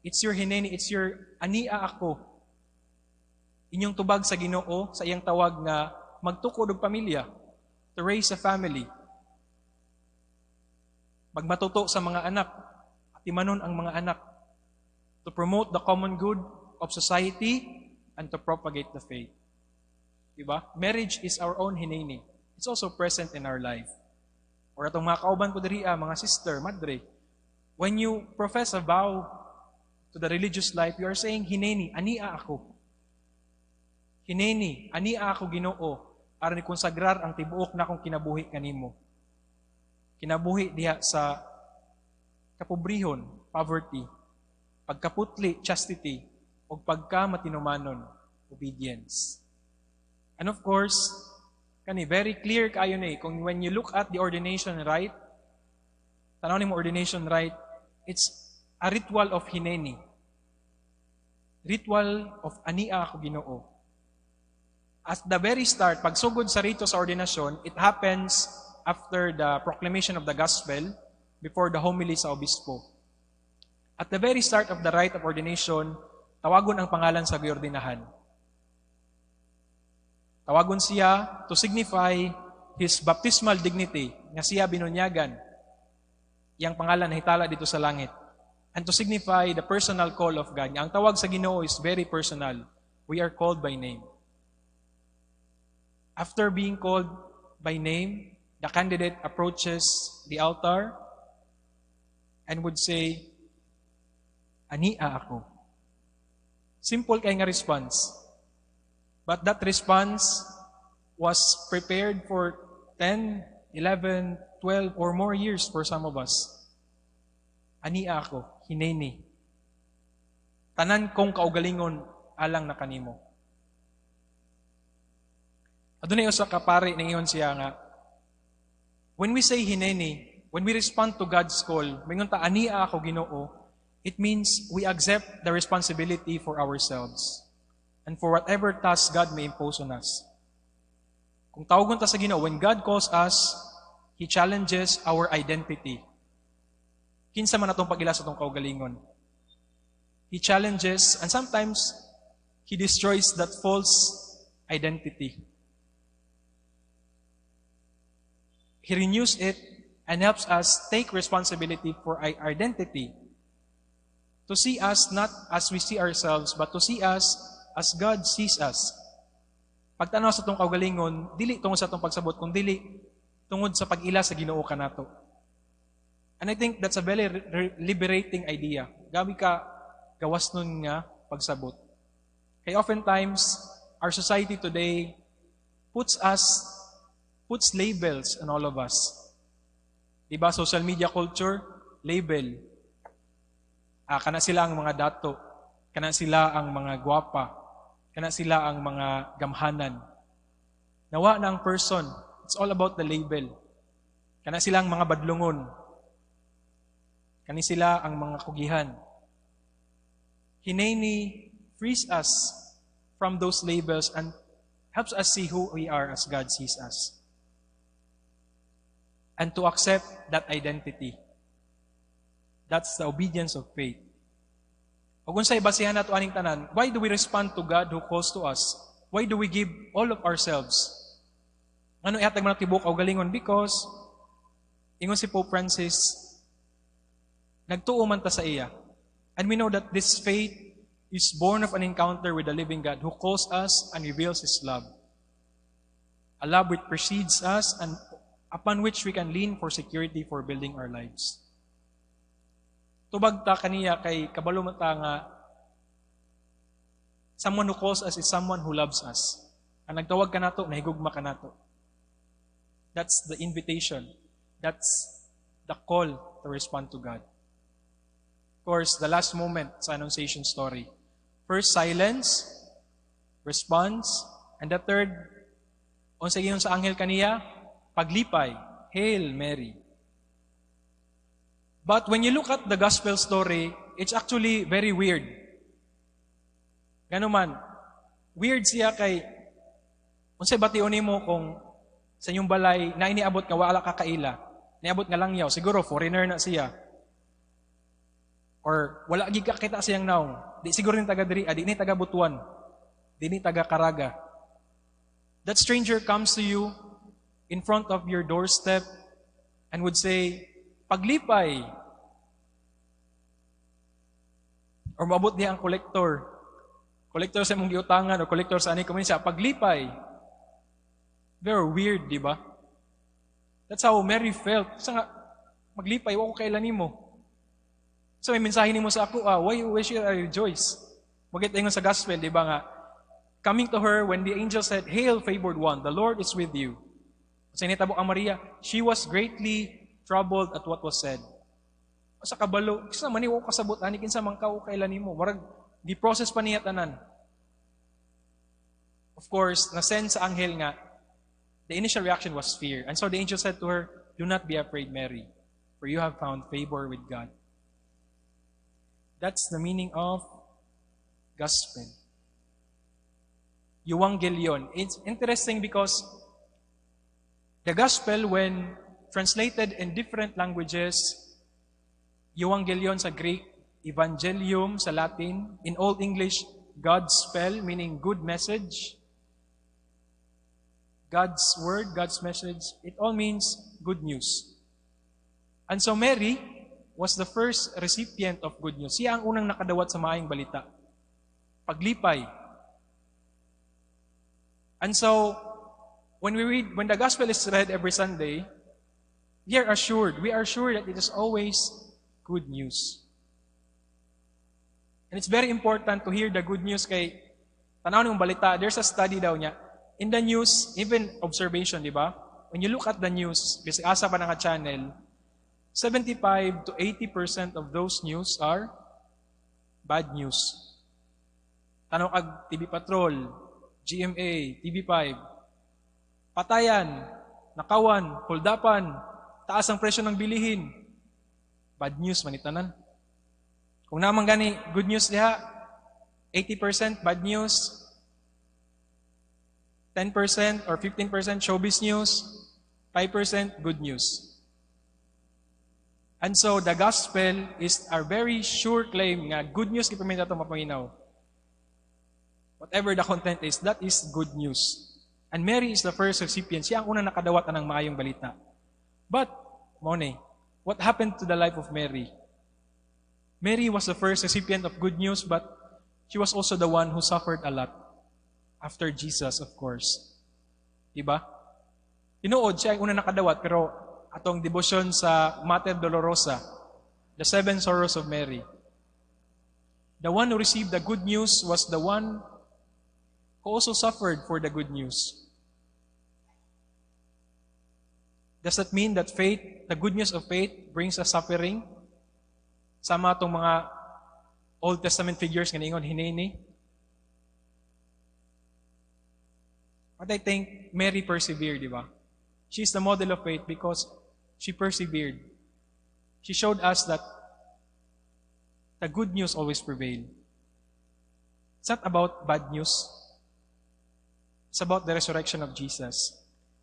It's your hineni, it's your "ania ako." Inyong tubag sa Ginoo sa iyang tawag nga magtukod og pamilya, to raise a family. Magmatuto sa mga anak, atimanon ang mga anak, to promote the common good of society and to propagate the faith. Diba? Marriage is our own hineni. It's also present in our life. Or atong mga kauban ko diri, mga sister, madre, when you profess a vow to the religious life, you are saying, "Hineni, ania ako. Hineni, ania ako, Ginoo, aron ikonsagrar ang tibuok na akong kinabuhi kanimo." Kinabuhi diha sa kapobrehon, poverty, pagkaputli, chastity, ug pagka matinumanon, obedience. And of course, kani very clear kayo ni kung when you look at the ordination rite, tanaw nimo ordination rite, it's a ritual of hineni. Ritual of "ania ako, Ginoo." At the very start, pagsugod sa rito sa ordinasyon, it happens after the proclamation of the gospel, before the homily sa obispo. At the very start of the rite of ordination, tawagon ang pangalan sa giordinahan. Tawagon siya to signify his baptismal dignity, nga siya binunyagan. Iyang pangalan nahitala didto sa langit. And to signify the personal call of God. Ang tawag sa Ginoo is very personal. We are called by name. After being called by name, the candidate approaches the altar and would say, "Ania ako." Simple kay nga response. But that response was prepared for 10, 11, 12, or more years for some of us. "Ania ako, hineni. Tanan kong kaugalingon alang na kanimo." Adunay usa ka pare, ningon siya nga, when we say "hineni," when we respond to God's call, mingon ta, "Ania ako, Ginoo," it means we accept the responsibility for ourselves and for whatever task God may impose on us. Kung tawagon ta sa Ginoo, when God calls us, He challenges our identity. Kinsa man atong pag-ila sa atong kaugalingon. He challenges and sometimes He destroys that false identity. He renews it and helps us take responsibility for our identity. To see us not as we see ourselves, but to see us as God sees us. Pagtanaw sa atong kaugalingon, dili tungod sa atong pagsabot, kung dili tungod sa pag-ila sa Ginoo kanato. And I think that's a very liberating idea. Grabe ka gawas nun nga pagsabot. Kay oftentimes, our society today puts Puts labels on all of us. Diba, social media culture, label. Ah, kana sila ang mga dato, kana sila ang mga gwapa, kana sila ang mga gamhanan. Nawa na ang person. It's all about the label. Kana sila ang mga badlungon. Kani sila ang mga kugihan. Hineni frees us from those labels and helps us see who we are as God sees us. And to accept that identity. That's the obedience of faith. Ug unsay basihan nato aning tanan, why do we respond to God who calls to us? Why do we give all of ourselves? Ano ihatag man tibok kaugalingon? Because ingon si Pope Francis, nagtuo man ta sa iya. And we know that this faith is born of an encounter with the living God who calls us and reveals His love. A love which precedes us and upon which we can lean for security for building our lives. Tubag ta kaniya kay kabalo man ta nga someone who calls us is someone who loves us. Ang nagtawag kanato, nahigugma kanato. That's the invitation. That's the call to respond to God. Of course, the last moment sa Annunciation story. First, silence, response, and the third, unsa ingon sa anghel kaniya, paglipay, "Hail Mary." But when you look at the gospel story, it's actually very weird. Ngano man, weird siya kay unsay bation nimo kung sa inyong balay na iniabot nga wala ka kaila, niabot nga langyaw, siguro foreigner na siya. Or wala gid ka kita siyang naong. Di siguro ni taga diri, di ni taga Butuan. Di ni taga Caraga. That stranger comes to you in front of your doorstep and would say, "Paglipay." Or maabot niya ang collector. Collector sa imong giutangan o collector sa ani siya, "Paglipay." Very weird, di ba? That's how Mary felt. Sa nga, maglipay, wa ko kaila nimo. So may mensahe nimo sa ako, ah, why should I rejoice? Magit ingon sa gospel, di ba nga, coming to her when the angel said, "Hail, favored one, the Lord is with you." Sa nitabo ang Maria, she was greatly troubled at what was said. Sa kabalo, kinsa man ni, wa kasabot ani, kinsa man ka, kaila nimo. Murag gi-process pa niya tanan. Of course, na-sense sa anghel nga the initial reaction was fear. And so the angel said to her, "Do not be afraid, Mary, for you have found favor with God." That's the meaning of gospel. Euangelion. It's interesting because the gospel, when translated in different languages, euangelion sa Greek, evangelium sa Latin, in Old English, God's spell, meaning good message, God's word, God's message, it all means good news. And so Mary was the first recipient of good news. Siya ang unang nakadawat sa maayong balita. Paglipay. And so, when the gospel is read every Sunday, we are sure that it is always good news. And it's very important to hear the good news kay tanaw ng balita, there's a study daw niya. In the news, even observation, di ba? When you look at the news, bisag asa pa nga channel, 75 to 80% of those news are bad news. Tanaw kag TV Patrol, GMA, TV5, patayan, nakawan, holdapan, taas ang presyo ng bilihin. Bad news man itanan. Kung naman gani good news diha, 80% bad news, 10% or 15% showbiz news, 5% good news. And so the gospel is our very sure claim nga good news gipaminta ato mapaminaw. Whatever the content is, that is good news. And Mary is the first recipient. Siya ang unang nakadawat anang maayong balita. But, mao ni, what happened to the life of Mary? Mary was the first recipient of good news, but she was also the one who suffered a lot. After Jesus, of course. Diba? Tinuod, siya ang unang nakadawat, pero atong debosyon sa Mater Dolorosa, the seven sorrows of Mary. The one who received the good news was the one who also suffered for the good news. Does that mean that faith, the good news of faith, brings us suffering? Sama atong mga Old Testament figures nga niingon hinini. But I think Mary persevered, di ba? She's the model of faith because she persevered. She showed us that the good news always prevail. It's not about bad news. It's about the resurrection of Jesus.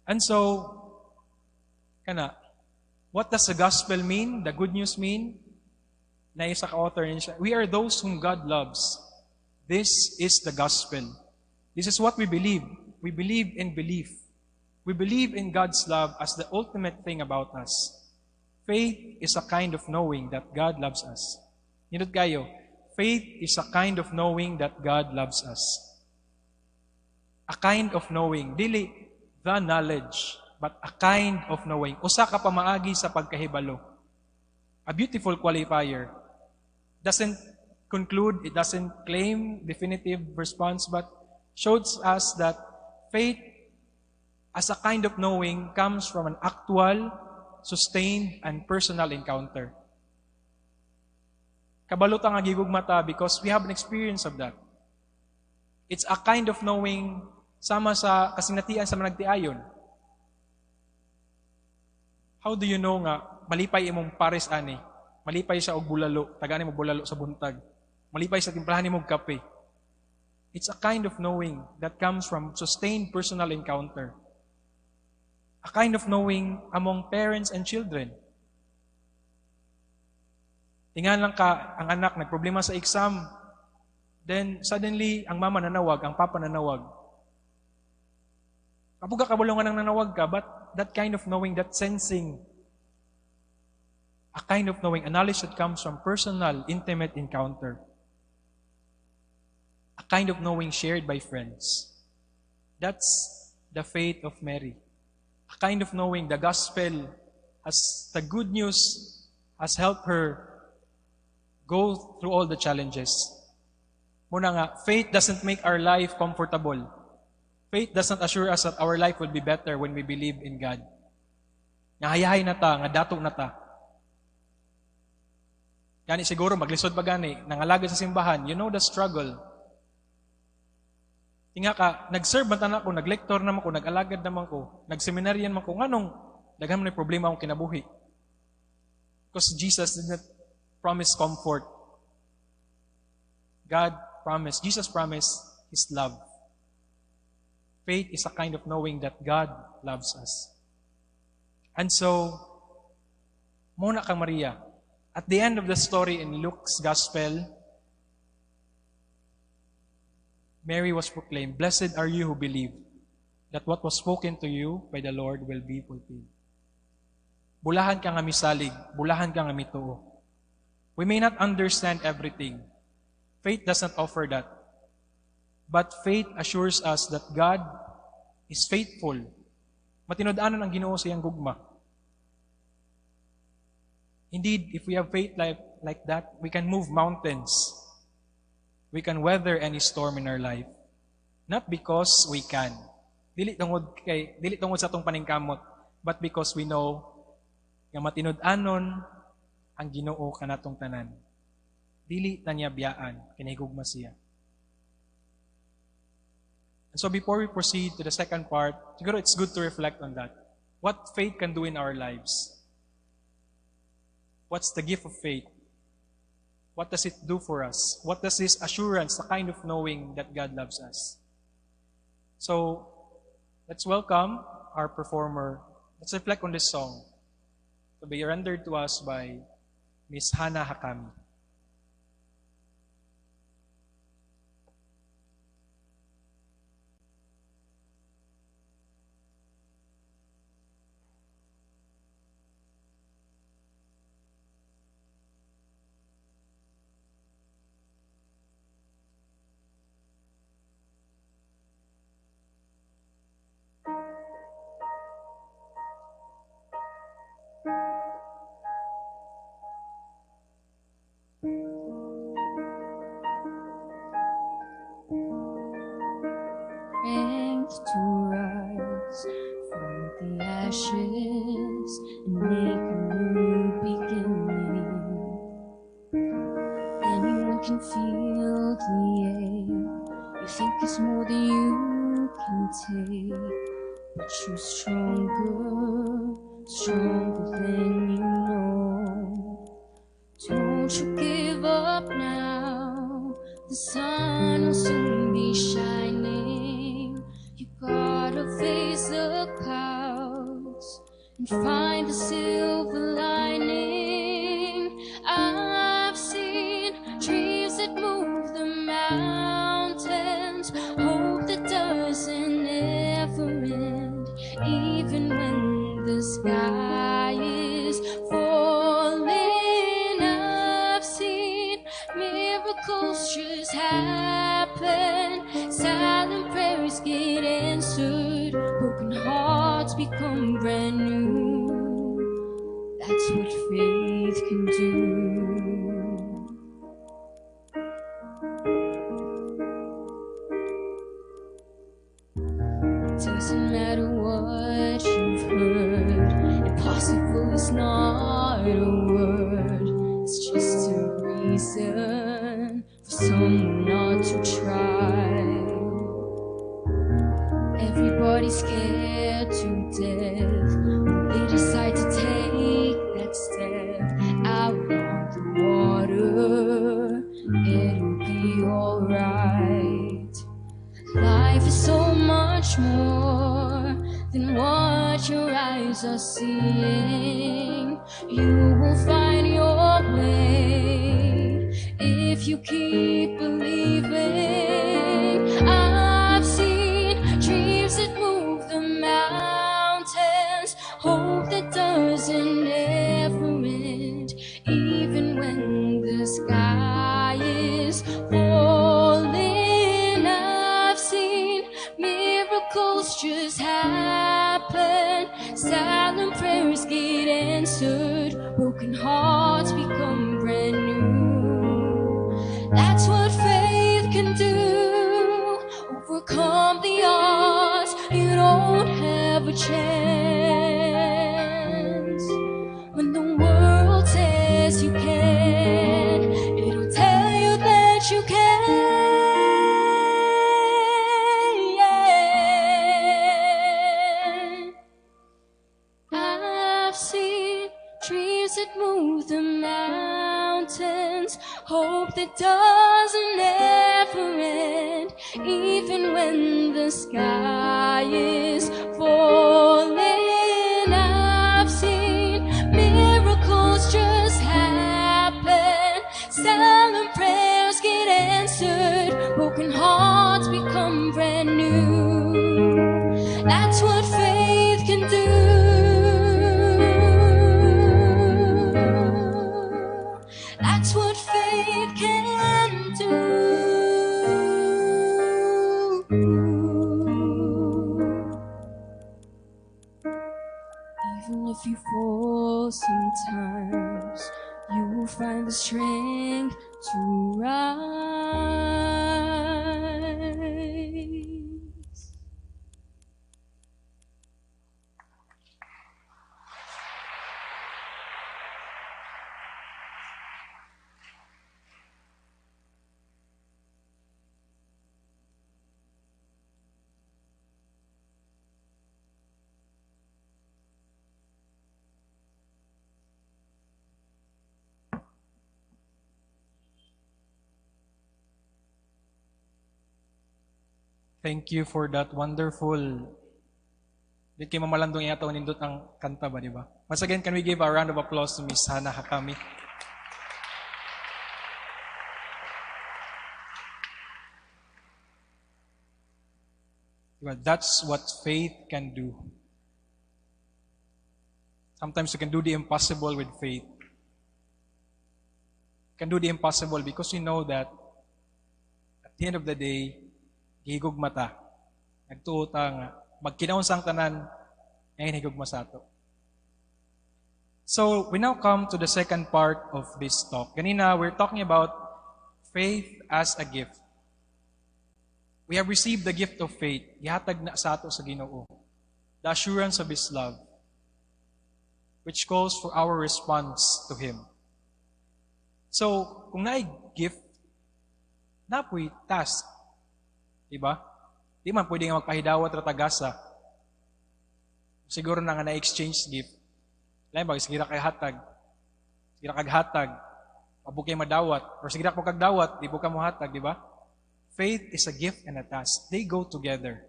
And so, kana, what does the gospel mean? The good news mean? Na isa ka author niya, we are those whom God loves. This is the gospel. This is what we believe. We believe in belief. We believe in God's love as the ultimate thing about us. Faith is a kind of knowing that God loves us. Nindot kayo, faith is a kind of knowing that God loves us. A kind of knowing. Dili the knowledge, but a kind of knowing. Usa ka pamaagi sa pagkahibalo. A beautiful qualifier. Doesn't conclude, it doesn't claim definitive response, but shows us that faith as a kind of knowing comes from an actual, sustained, and personal encounter. Kabalo ta nga gigugma ta because we have an experience of that. It's a kind of knowing sama sa kasinatian sa mga nagtiayon. How do you know nga malipay imong pares ani? Malipay siya og bulalo, tagaan mo bulalo sa buntag. Malipay sa timplahan nimo og kape. It's a kind of knowing that comes from sustained personal encounter. A kind of knowing among parents and children. Tingan lang ka, ang anak nagproblema sa exam, then suddenly, ang mama nanawag, ang papa nanawag. Kapuga kabalo nga nang nanawag ka, but that kind of knowing, that sensing, a kind of knowing, a knowledge that comes from personal, intimate encounter. A kind of knowing shared by friends. That's the faith of Mary. A kind of knowing the gospel has, the good news has helped her go through all the challenges. Muna nga, faith doesn't make our life comfortable. Faith doesn't assure us that our life will be better when we believe in God. Nga hayahay na ta, nga dato na ta. Gani siguro, maglisod pa gani, nangalagad sa simbahan, you know the struggle. Tinga ka, nag-serve man tanan ko, nag-lector naman ko, nag-alagad naman ko, nag-seminarian man ko, nganong daghan man problema akong kinabuhi. Because Jesus did not promise comfort. God promised, Jesus promised His love. Faith is a kind of knowing that God loves us. And so, muna kang Maria. At the end of the story in Luke's Gospel, Mary was proclaimed, "Blessed are you who believe that what was spoken to you by the Lord will be fulfilled." Bulahan ka nga misalig, bulahan ka nga mituo. We may not understand everything. Faith does not offer that. But faith assures us that God is faithful. Matinud-anon ang Ginoo sa iyang gugma. Indeed, if we have faith like that, we can move mountains. We can weather any storm in our life. Not because we can. Dili tungod sa atong paningkamot, but because we know nga matinud-anon ang Ginoo kanatong tanan. Dili ta niya biyaan, kinahigugma siya. And so before we proceed to the second part, siguro it's good to reflect on that. What faith can do in our lives. What's the gift of faith? What does it do for us? What does this assurance, the kind of knowing that God loves us? So, let's welcome our performer. Let's reflect on this song to be rendered to us by Miss Hannah Hakami. To rise from the ashes. And make a new beginning. Anyone can feel the ache. You think it's more than you can take, but you're stronger, stronger than you know. Don't you give up now. The sun will soon be shining. You gotta face the clouds and find the silver lining. I've seen dreams that move the mountains, hope that doesn't ever end, even when the sky is falling. I've seen miracles just happen, silent prayers get answered, broken hearts become brand new. That's what faith can do. It doesn't matter what you've heard, impossible is not a word. It's just a reason for someone not to try. Everybody's scared to death when they decide to take that step out on the water. It'll be alright. Life is so much more than what your eyes are seeing. You will find your way if you keep believing. I've seen dreams that move the mountains, hope that doesn't ever end, even when the sky is falling. I've seen miracles just happen, silent prayers get answered, broken hearts become brand new. That's what faith can do. Overcome the odds, you don't have a chance. When the world says you can, it'll tell you that you can. I've seen dreams that move the mountains, hope that doesn't ever end, even when the sky is falling. I've seen miracles just happen, silent prayers get answered, broken hearts become brand new. That's what faith can do. That's what faith can do. Even if you fall sometimes, you will find the strength to rise. Thank you for that wonderful. Di kay mamalandong yato nindot ang kanta ba, di ba? Once again, can we give a round of applause to Miss Hannah Hakami? Diba? That's what faith can do. Sometimes you can do the impossible with faith. You can do the impossible because you know that at the end of the day, gihigugma ta. Nagtuo ta nga magkinaunsang tanan ngayon higugma sa ato. So, we now come to the second part of this talk. Ganina, we're talking about faith as a gift. We have received the gift of faith. Gihatag na sa ato sa Ginoo. The assurance of His love. which calls for our response to Him. So, kung naay gift, naa poy task. Diba? Di man pwede nga magpahidawat ra ta gasa. Siguro na nga na-exchange gift. Lain ba, sige ra kay hatag. Sige ra kag hatag. Wa pud kay madawat. Or sige ra ko kag dawat, di pud ka mohatag, di ba? Faith is a gift and a task. They go together.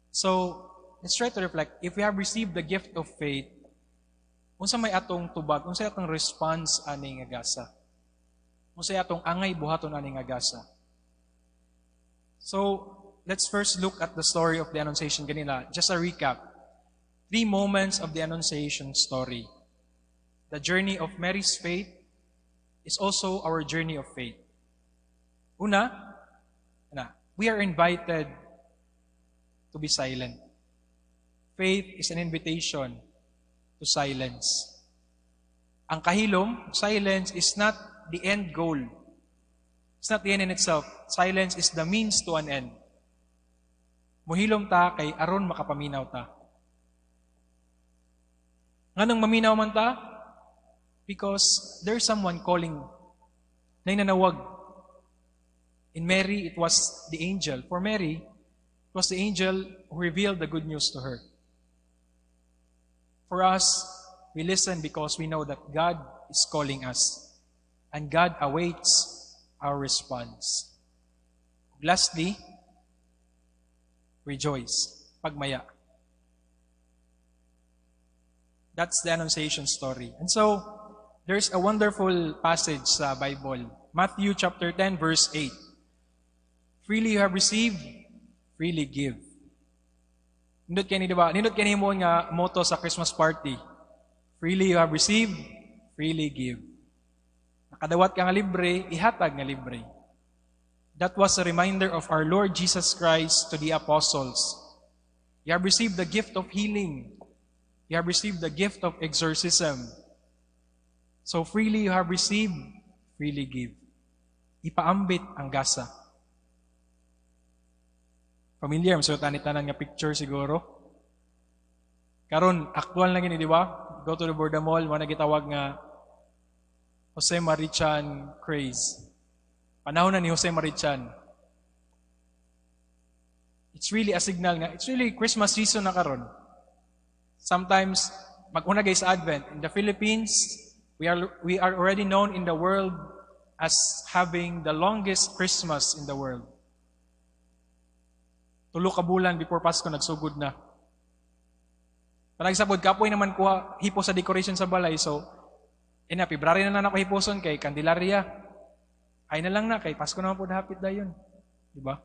So, let's try to reflect. If we have received the gift of faith, unsa may atong tubag, unsa atong response ani nga gasa? Unsa atong angay buhaton ani nga gasa? So, let's first look at the story of the Annunciation ganina. Just a recap. Three moments of the Annunciation story. The journey of Mary's faith is also our journey of faith. Una, na, we are invited to be silent. Faith is an invitation to silence. Ang kahilom, silence is not the end goal. It's not the end in itself. Silence is the means to an end. Muhilom ta kay aron makapaminaw ta. Nganong maminaw man ta? Because there's someone calling na nanawag. In Mary, it was the angel. For Mary, it was the angel who revealed the good news to her. For us, we listen because we know that God is calling us and God awaits our response. Lastly, rejoice. Pagmaya. That's the Annunciation story. And so, there's a wonderful passage sa Bible. Matthew chapter 10 verse 8. "Freely you have received, freely give." Nindot kani, di ba? Nindot kani mo nga motto sa Christmas party. "Freely you have received, freely give." Nakadawat ka nga libre, ihatag nga libre. That was a reminder of our Lord Jesus Christ to the apostles. You have received the gift of healing. You have received the gift of exorcism. So freely you have received, freely give. Ipaambit ang gasa. Familiar, so tani tanan nga picture siguro. Karon aktual na gini, di ba? Go to the Borda Mall, mao na gitawag nga Jose Mari Chan craze. Panahon na ni Jose Mari Chan. It's really a signal nga, it's really Christmas season na karon. Sometimes, mag-una guys sa Advent. In the Philippines, we are already known in the world as having the longest Christmas in the world. 3 ka bulan before Pasko, nagsugod na. Panagsabod, kapoy naman kuha hipo sa decoration sa balay. So, ina, February na lang ako hiposon kay Candelaria. Ay na lang na, kay Pasko naman po hapit dayon. Di ba?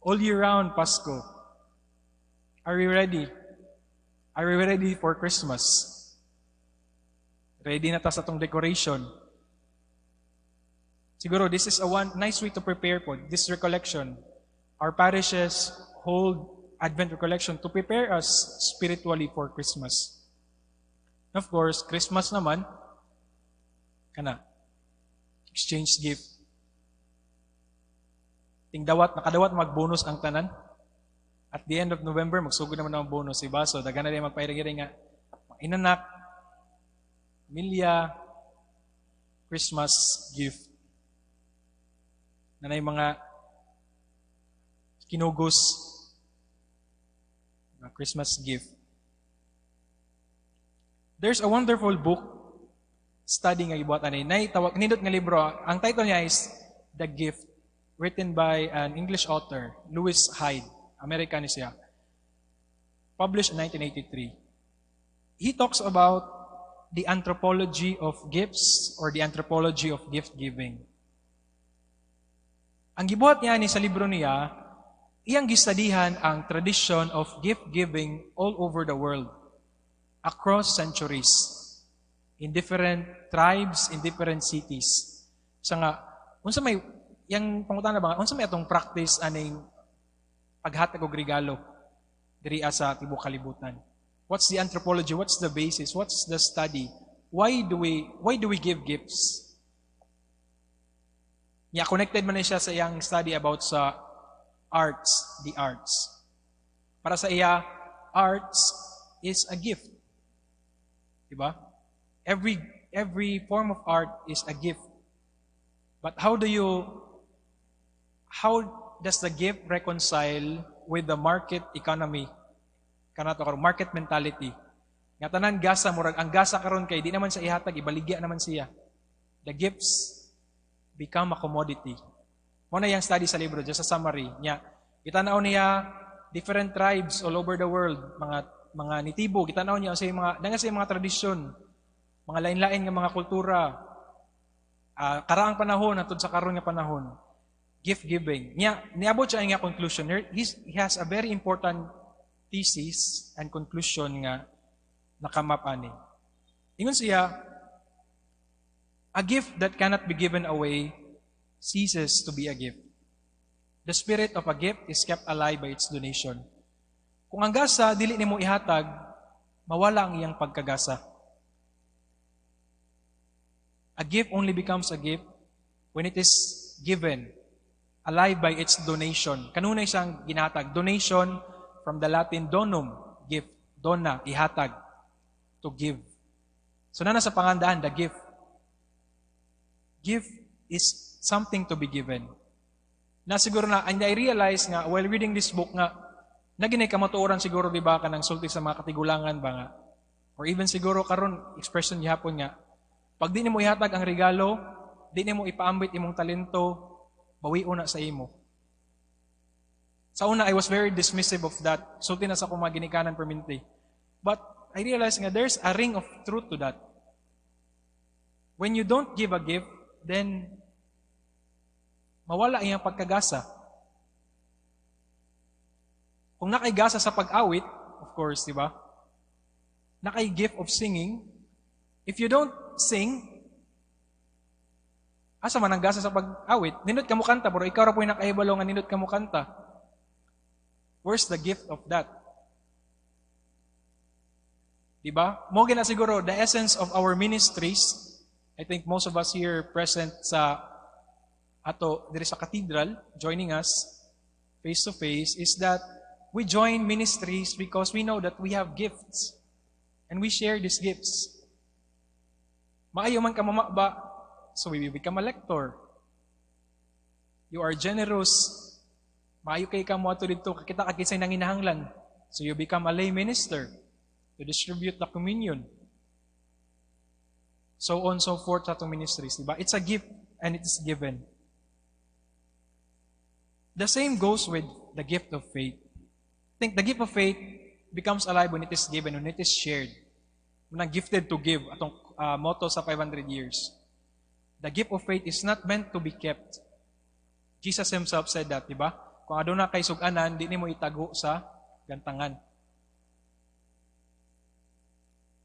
All year round, Pasko. Are we ready? Are we ready for Christmas? Ready na ta sa atong decoration. Siguro, this is a one nice way to prepare po, this recollection. Our parishes hold Advent recollection to prepare us spiritually for Christmas. Of course, Christmas naman, kana, exchange gift. Tingdawat, nakadawat mag-bonus ang tanan. At the end of November, magsugod naman ang bonus, iba? So, daghan na rin magpairing nga, inanak, pamilya, Christmas gift. Nanay mga kinugos, mga Christmas gift. There's a wonderful book study nga gibuhat ani. Nay tawag nindot nga libro. Ang title niya is The Gift, written by an English author, Lewis Hyde. American siya. Published in 1983. He talks about the anthropology of gifts or the anthropology of gift giving. Ang gibuhat niya ni sa libro niya, iyang gistadihan ang tradition of gift giving all over the world, across centuries, in different tribes, in different cities. Sa nga, unsa may, yang pangutana ba, unsa may atong practice aning paghatag og regalo diri sa tibuok kalibutan? What's the anthropology? What's the basis? What's the study? Why do we give gifts? Yeah, connected man siya sa iyang study about sa arts, the arts. Para sa iya, arts is a gift. Diba? Every form of art is a gift. But how does the gift reconcile with the market economy? Kanato karon, market mentality. Nga tanan gasa, murag ang gasa karon kay di naman sa ihatag, ibaligya naman siya. The gifts become a commodity. Mao na yang study sa libro, just a summary niya. Gitanaw niya different tribes all over the world, mga nitibo, gitanaw niya sa mga danga sa mga tradisyon, mga lain-lain nga mga kultura, karaang panahon hantod sa karon nga panahon, gift giving. Niya niabot siya nga conclusion. He has a very important thesis and conclusion nga nakamap ani. Ingon siya, "A gift that cannot be given away ceases to be a gift. The spirit of a gift is kept alive by its donation." Kung ang gasa dili nimo ihatag, mawala ang iyang pagkagasa. A gift only becomes a gift when it is given, alive by its donation. Kanunay siyang ginatag. Donation, from the Latin donum, gift, dona, ihatag, to give. So na sa pangandaan, the gift. Gift is something to be given. Na siguro na, and I realize nga, while reading this book nga, na ginay kamatuoran siguro, di ba, kanang sulti sa mga katigulangan ba nga, or even siguro karon expression gihapon nga, pag di nimo ihatag ang regalo, di nimo ipaambit imong talento, bawion na sa imo. Sa una, I was very dismissive of that. Sulti na sa akong mga ginikanan perminti. But I realized nga there's a ring of truth to that. When you don't give a gift, then mawala iyang pagkagasa. Kung nakaigasa sa pag-awit, of course, di ba? Nakay gift of singing. If you don't sing, asa man ang gasa sa pag-awit? Nindot ka mo kanta, pero ikaw ra po yung nakahibalo nga nindot ka mo kanta. Where's the gift of that? Diba? Mao na siguro, the essence of our ministries, I think most of us here present sa ato diri sa cathedral, joining us face to face, is that we join ministries because we know that we have gifts and we share these gifts. Maayo man ka mamaba, so we become a lector. You are generous. Maayo kay ka mo ato dito, kakita ka kinsay nanginahanglan. So you become a lay minister to distribute the communion. So on, so forth sa atong ministries, diba? It's a gift and it is given. The same goes with the gift of faith. I think the gift of faith becomes alive when it is given, when it is shared. When gifted to give, atong motto sa 500 years. The gift of faith is not meant to be kept. Jesus himself said that, di ba? Kung aduna kay sug-anan, di nimo itago sa gantangan.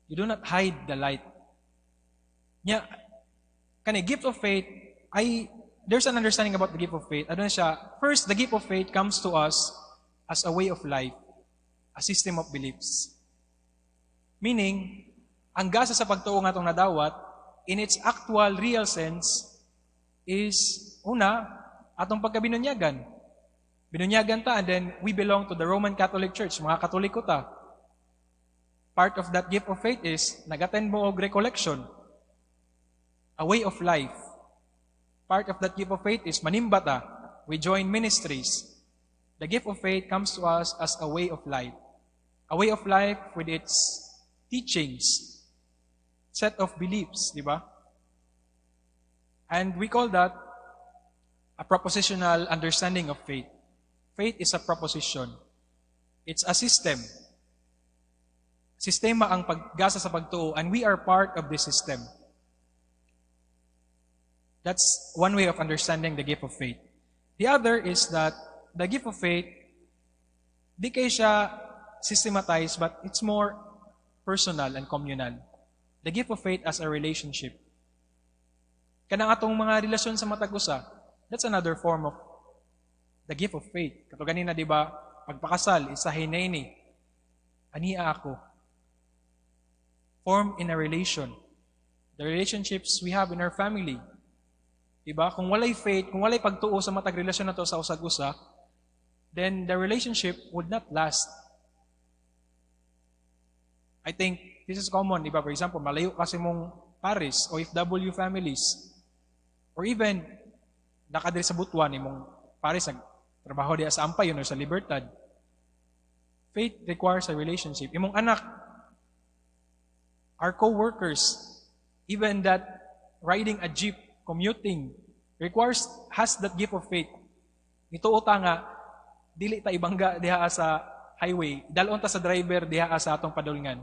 You do not hide the light. Nya, kani gift of faith, I there's an understanding about the gift of faith. Ano siya? First, the gift of faith comes to us as a way of life, a system of beliefs. Meaning, ang gasa sa pagtuo nga atong nadawat, in its actual real sense, is, una, atong pagkabinunyagan. Binunyagan ta, and then we belong to the Roman Catholic Church, mga Katoliko ta. Part of that gift of faith is, nag-attend mo og recollection, a way of life. Part of that gift of faith is manimba ta. We join ministries. The gift of faith comes to us as a way of life. A way of life with its teachings, set of beliefs, di ba? And we call that a propositional understanding of faith. Faith is a proposition. It's a system. Sistema ang paggasa sa pagtuo, and we are part of this system. That's one way of understanding the gift of faith. The other is that the gift of faith, di kay siya systematized, but it's more personal and communal. The gift of faith as a relationship. Kanang atong mga relasyon sa matag usa, that's another form of the gift of faith. Kato ganina, di ba, pagpakasal, isa hinay ania ako. Form in a relation. The relationships we have in our family. Diba? Kung walay faith, kung walay pagtuo sa matag relasyon nato sa usag-usa, then the relationship would not last. I think This is common, di ba? For example, malayo kasi mong parish, OFW families, or even nakadiri sa Butuan, imong parish, nagtrabaho diya sa Ampayon or sa Libertad. Faith requires a relationship. Imong anak, our co-workers, even that riding a jeep, commuting, requires, has that gift of faith. Nituo ta nga, dili ta ibangga diha sa highway, dalon ta sa driver diha sa atong padulngan.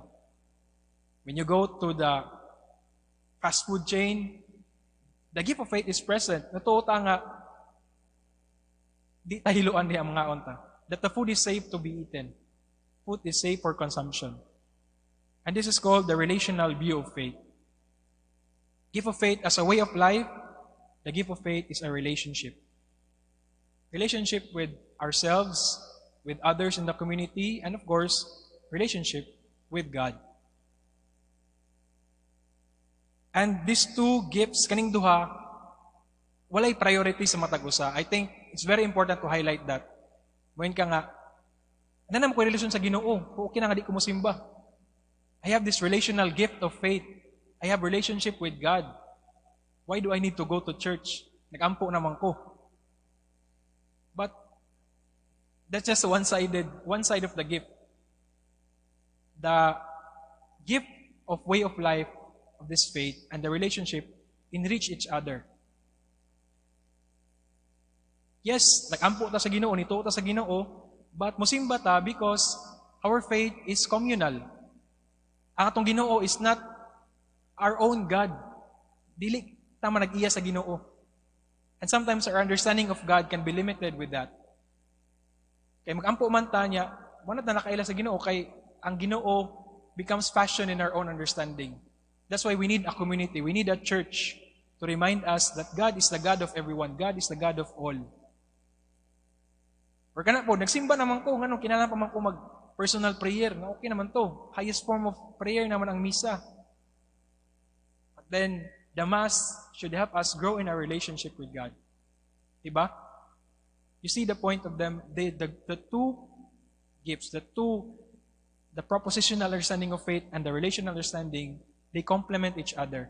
When you go to the fast food chain, the gift of faith is present. Natuo ta nga, di ta hiluan diha mga unta. That the food is safe to be eaten. Food is safe for consumption. And this is called the relational view of faith. Gift of faith as a way of life, the gift of faith is a relationship. Relationship with ourselves, with others in the community, and of course, relationship with God. And these two gifts, kaning duha, walay priority sa matag usa. I think it's very important to highlight that. Moingon ka nga, naa naman ko relasyon sa Ginoo, okay na nga di ko mosimba. I have this relational gift of faith. I have relationship with God. Why do I need to go to church? Nagampo naman ko. But that's just one side of the gift. The gift of way of life of this faith and the relationship enrich each other. Yes, nagampo ta sa Ginoo, nituo ta sa Ginoo, but musimba ta because our faith is communal. Ang atong Ginoo is not our own God. Dili ta man nag-iya sa Ginoo. And sometimes our understanding of God can be limited with that. Kay magampo man ta niya, wala na nakaila sa Ginoo kay ang Ginoo becomes fashion in our own understanding. That's why we need a community. We need a church to remind us that God is the God of everyone. God is the God of all. Or kana po, nagsimba naman ko, ngano kinahanglan pa man ko mag personal prayer. Nga okay naman to. Highest form of prayer naman ang misa. But then, the Mass should help us grow in our relationship with God. Diba? You see the point of them, the two gifts, the propositional understanding of faith and the relational understanding, they complement each other.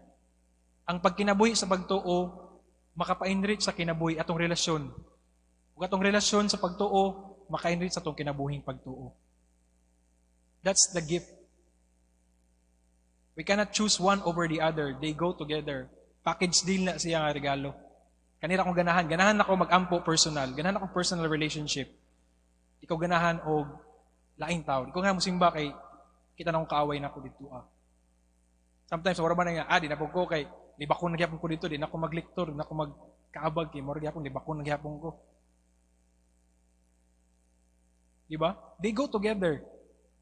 Ang pagkinabuhi sa pagtuo, makapa-enrich sa kinabuhi atong relasyon. Ug atong relasyon sa pagtuo, maka-enrich sa atong kinabuhing pagtuo. That's the gift. We cannot choose one over the other. They go together. Package deal na siya nga regalo. Kanira akong ganahan. Ganahan ako mag-ampo personal. Ganahan ako personal relationship. Ikaw ganahan og laing tao. Ikaw nga musimba kay kita na akong kaaway na ako dito ah. Sometimes wala ba na nga, di na ko kay libakon na gyapon ko dito, di na ako maglektor, di na ako magkaabag kay mura gyapon libakon na gyapon ko. Di ba? They go together.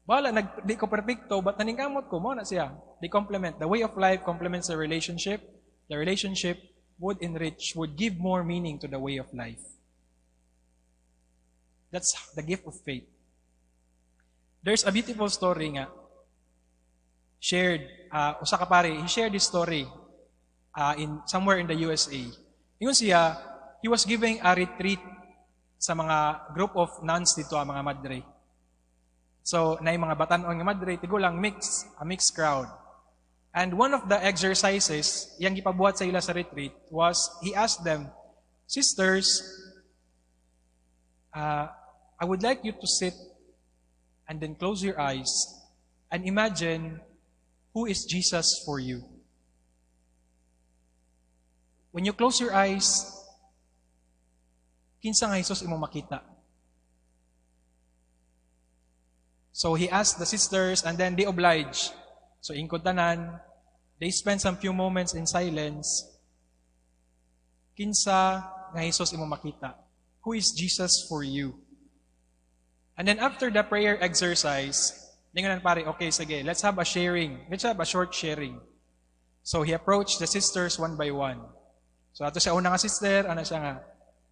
Bala, di ko perfecto, but naningkamot ko, mao na siya. They complement. The way of life complements the relationship. The relationship would enrich, would give more meaning to the way of life. That's the gift of faith. There's a beautiful story nga shared, usa ka pare, he shared this story in somewhere in the USA. Ingon siya, he was giving a retreat sa mga group of nuns dito, ang mga madre. So, na mga batan-on nga madre, tigulang mix, a mixed crowd. And one of the exercises, yang gipabuhat sa ila sa retreat, was he asked them, "Sisters, I would like you to sit and then close your eyes and imagine who is Jesus for you. When you close your eyes, kinsa nga Jesus imong makita?" So he asked the sisters and then they obliged. So ingkod tanan, they spent some few moments in silence. Kinsa nga Jesus imong makita? Who is Jesus for you? And then after the prayer exercise, ningon pare, "Okay, sige, let's have a sharing. Let's have a short sharing." So he approached the sisters one by one. So ato siya una nga sister, ana siya nga,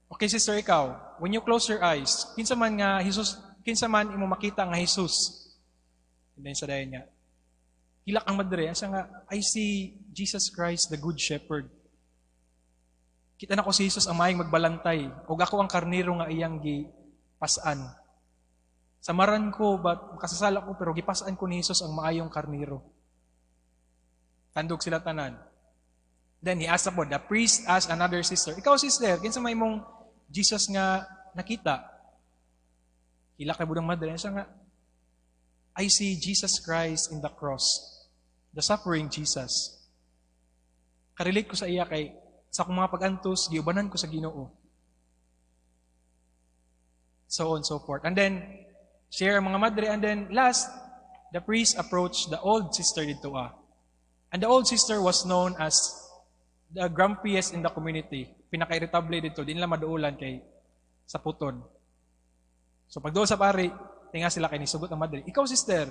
"Okay sister, ikaw, when you close your eyes, kinsa man nga Jesus, kinsa man imo makita nga Jesus?" And then sa dayon niya, hilak ang madre, siya nga, "I see Jesus Christ, the Good Shepherd. Kita na ko si Jesus ang maayong magbalantay, ug ako ang karniro nga iyang gipasan. Samaran ko, but makasasala ko, pero gipasan ko ni Jesus ang maayong karniro." Tandog sila tanan. Then he asked po, the priest asked another sister, "Ikaw, sister, kinsa may imong Jesus nga nakita?" Hilak na budang madre. Siya nga, "I see Jesus Christ in the cross, the suffering Jesus. Karelate ko sa iya kay sa akong mga pag-antos, giubanan ko sa Ginoo." So on and so forth. And then, share ang mga madre. And then, last, the priest approached the old sister dito ah. And the old sister was known as the grumpiest in the community. Pinaka-irritable dito. Di nila maduulan kay sa puton. So pagduol sa pari, tinga sila kay nisugot ang madre. "Ikaw, sister,"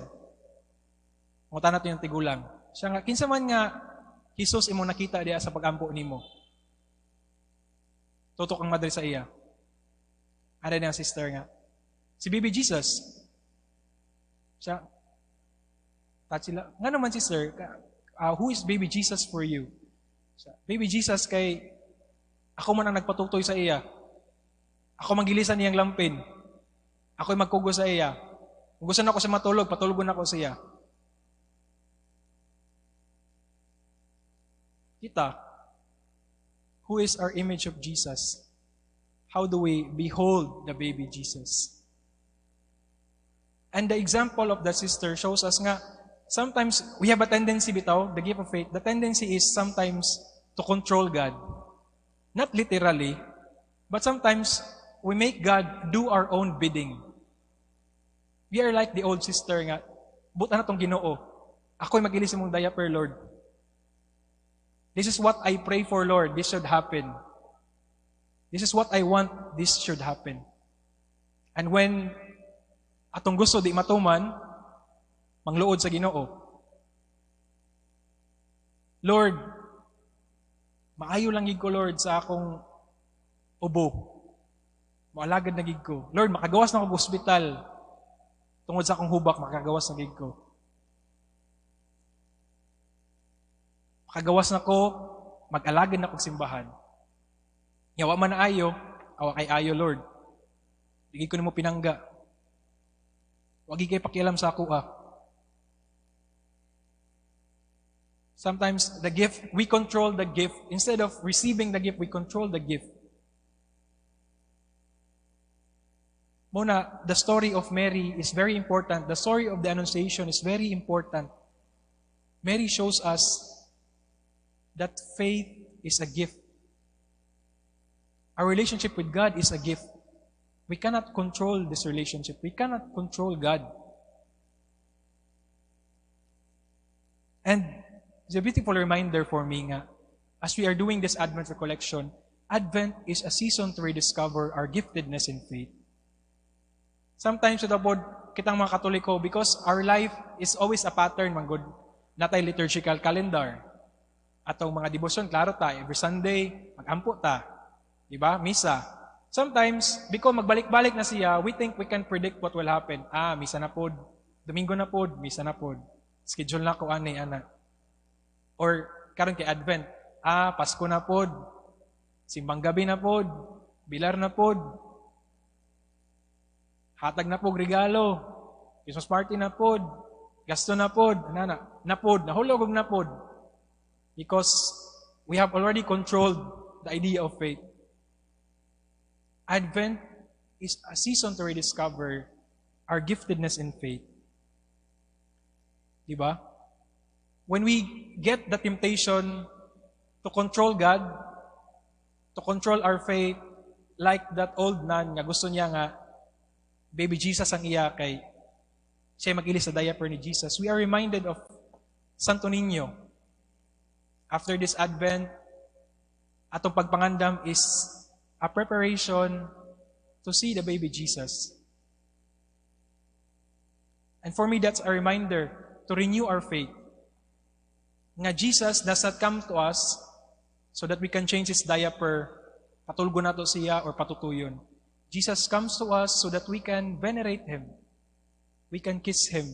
mangutana to yung tigulang. Siya nga, "Kinsa man nga Jesus imong nakita diya sa pagampo nimo?" Tutok ang madre sa iya. Ano ang sister nga, "Si baby Jesus." Siya, touch sila. "Nga naman, sister, who is baby Jesus for you?" Siya, "Baby Jesus kay ako man ang nagpatutoy sa iya. Ako manggilisan niyang lampin. Ako'y magkugo sa iya. Kung gusto na ako sa matulog, patulugon ako sa iya." Kita, who is our image of Jesus? How do we behold the baby Jesus? And the example of the sister shows us nga, sometimes we have a tendency bitaw, the gift of faith, the tendency is sometimes to control God. Not literally, but sometimes we make God do our own bidding. We are like the old sister nga, "Buta na tong Ginoo. Ako'y magilis imong diaper, Lord. This is what I pray for, Lord. This should happen. This is what I want. This should happen." And when atong gusto di matuman, mangluod sa Ginoo. "Lord, maayo lang gid ko, Lord, sa akong ubo. Moalagad na gid ko. Lord, makagawas na ako ospital. Tungod sa akong hubak, makagawas na gid ko. Makagawas na ko, mag-alagad na kog simbahan. Yawa man na ayo, awa kay ayo, Lord. Di ko nimo pinangga. Wagi kay pakialam sa ako ah." Sometimes the gift, we control the gift. Instead of receiving the gift, we control the gift. Muna, the story of Mary is very important. The story of the Annunciation is very important. Mary shows us that faith is a gift. Our relationship with God is a gift. We cannot control this relationship. We cannot control God. And it's a beautiful reminder for me nga, as we are doing this Advent recollection, Advent is a season to rediscover our giftedness in faith. Sometimes, ito po, kitang mga Katoliko, because our life is always a pattern, man good, natay liturgical calendar. Atong mga devotion, klaro ta, every Sunday, mag-ampo ta. Diba? Misa. Sometimes, because magbalik-balik na siya, we think we can predict what will happen. Ah, misa na pod. Domingo na pod, misa na pod. Schedule na ko ani, ana. Or, karon kay Advent, ah, Pasko na pod. Simbang gabi na pod. Bilar na pod. Hatag na pod regalo. Christmas party na pod. Gasto na pod. Nana, na pod. Nahulog og na pod. Because we have already controlled the idea of faith. Advent is a season to rediscover our giftedness in faith. Diba? When we get the temptation to control God, to control our faith, like that old nun nga gusto niya nga baby Jesus ang iya kay siya mag-ilis sa diaper ni Jesus, we are reminded of Santo Niño. After this Advent, atong pagpangandam is a preparation to see the baby Jesus. And for me, that's a reminder to renew our faith. Nga Jesus does not come to us so that we can change His diaper, patulgo nato siya or patutuyon. Jesus comes to us so that we can venerate Him. We can kiss Him.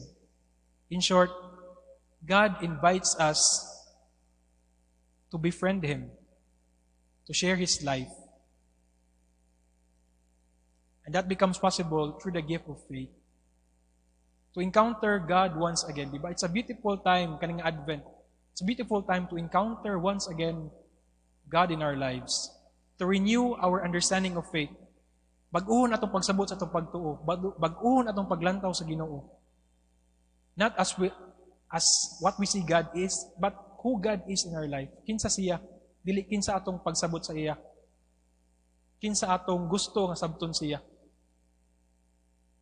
In short, God invites us to befriend Him, to share His life. And that becomes possible through the gift of faith. To encounter God once again, diba? It's a beautiful time, kaning Advent. It's a beautiful time to encounter once again God in our lives, to renew our understanding of faith. Bag-uhon atong pagsabot sa atong pagtuo, bag-uhon atong paglantaw sa Ginoo. Not as what we see God is, but who God is in our life. Kinsa siya, dili kinsa atong pagsabot sa iya. Kinsa atong gusto nga sabton siya.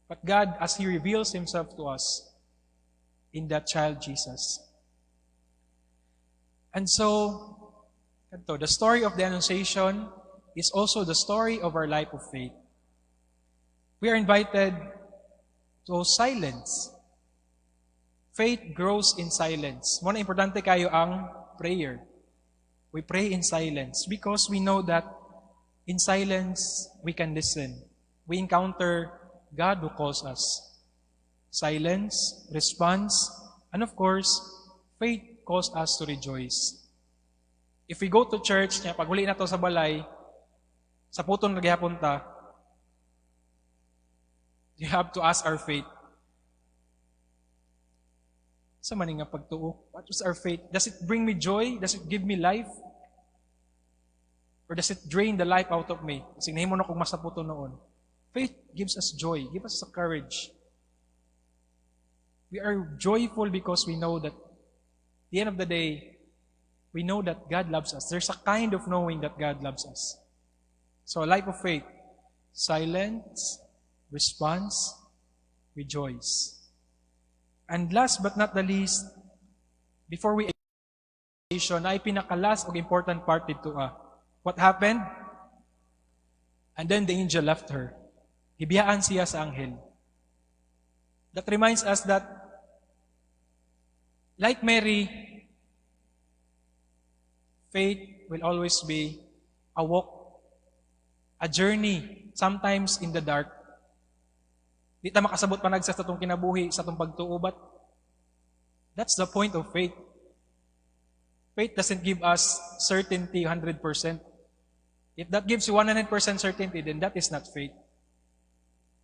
But God, as He reveals Himself to us in that child Jesus. And so, ito, the story of the Annunciation is also the story of our life of faith. We are invited to silence. Faith grows in silence. Mao na importante kaayo ang prayer. We pray in silence because we know that in silence we can listen. We encounter God who calls us. Silence, response, and of course, faith calls us to rejoice. If we go to church, nya pag uli nato sa balay, saputon na gihapon ta, you have to ask our faith. Unsa man nga pagtuo? What is our faith? Does it bring me joy? Does it give me life? Or does it drain the life out of me? Kasi nahimo na kong masaputon nuon. Faith gives us joy, gives us the courage. We are joyful because we know that at the end of the day, we know that God loves us. There's a kind of knowing that God loves us. So a life of faith, silence, response, rejoice. And last but not the least, before we ay pinaka-last o important part dito ah. What happened? And then the angel left her. Gibiyaan siya sa anghel. That reminds us that, like Mary, faith will always be a walk, a journey, sometimes in the dark. Di ta makasabot panagsa sa atong kinabuhi, sa atong pagtuo, but that's the point of faith. Faith doesn't give us certainty 100%. If that gives you 100% certainty, then that is not faith.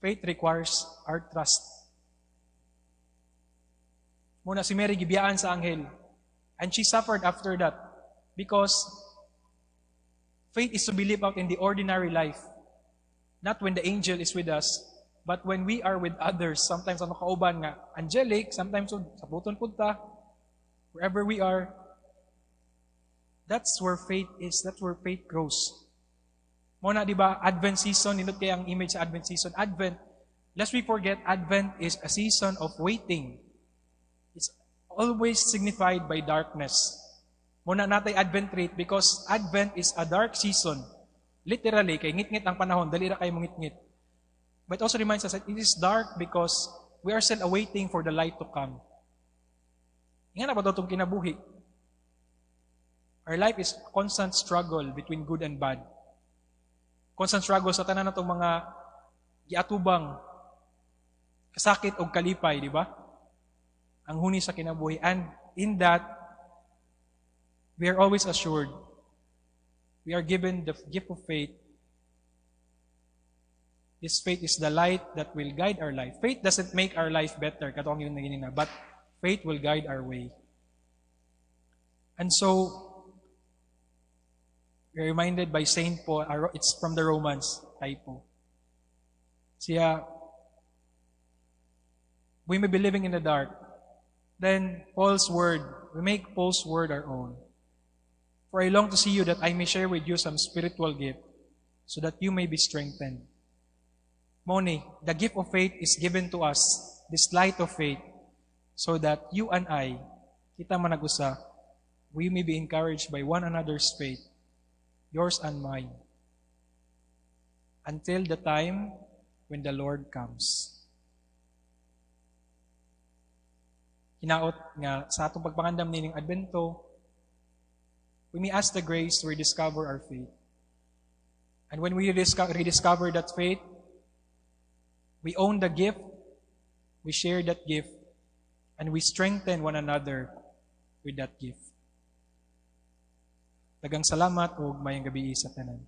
Faith requires our trust. Mao na si Mary gibiyaan sa anghel. And she suffered after that because faith is to be lived out in the ordinary life. Not when the angel is with us, but when we are with others. Sometimes ano kauban nga angelic, sometimes saputon pud ta, wherever we are. That's where faith is. That's where faith grows. Mao na, di ba, Advent season, nindot kaayo ang image sa Advent season. Advent, lest we forget, Advent is a season of waiting. It's always signified by darkness. Mao na naa tay Advent wreath because Advent is a dark season. Literally, kay ngit-ngit ang panahon, dali ra kaayo mongit-ngit. But it also reminds us that it is dark because we are still awaiting for the light to come. Ingana ba itong kinabuhi? Our life is a constant struggle between good and bad. Constant struggle sa tanan natong mga giatubang kasakit o kalipay, di ba? Ang huni sa kinabuhi. And in that, we are always assured. We are given the gift of faith. This faith is the light that will guide our life. Faith doesn't make our life better, katong yung naging na, but faith will guide our way. And so, we're reminded by Saint Paul, it's from the Romans, typo. Siya, we may be living in the dark. Then, Paul's word, we make Paul's word our own. "For I long to see you that I may share with you some spiritual gift, so that you may be strengthened." Mao ni, the gift of faith is given to us, this light of faith, so that you and I, kita manag-usa, we may be encouraged by one another's faith, yours and mine, until the time when the Lord comes. Hinaot nga sa atong pagpangandam nining Advento, we may ask the grace to rediscover our faith. And when we rediscover that faith, we own the gift, we share that gift, and we strengthen one another with that gift. Daghang salamat ug maayong gabii sa tanan.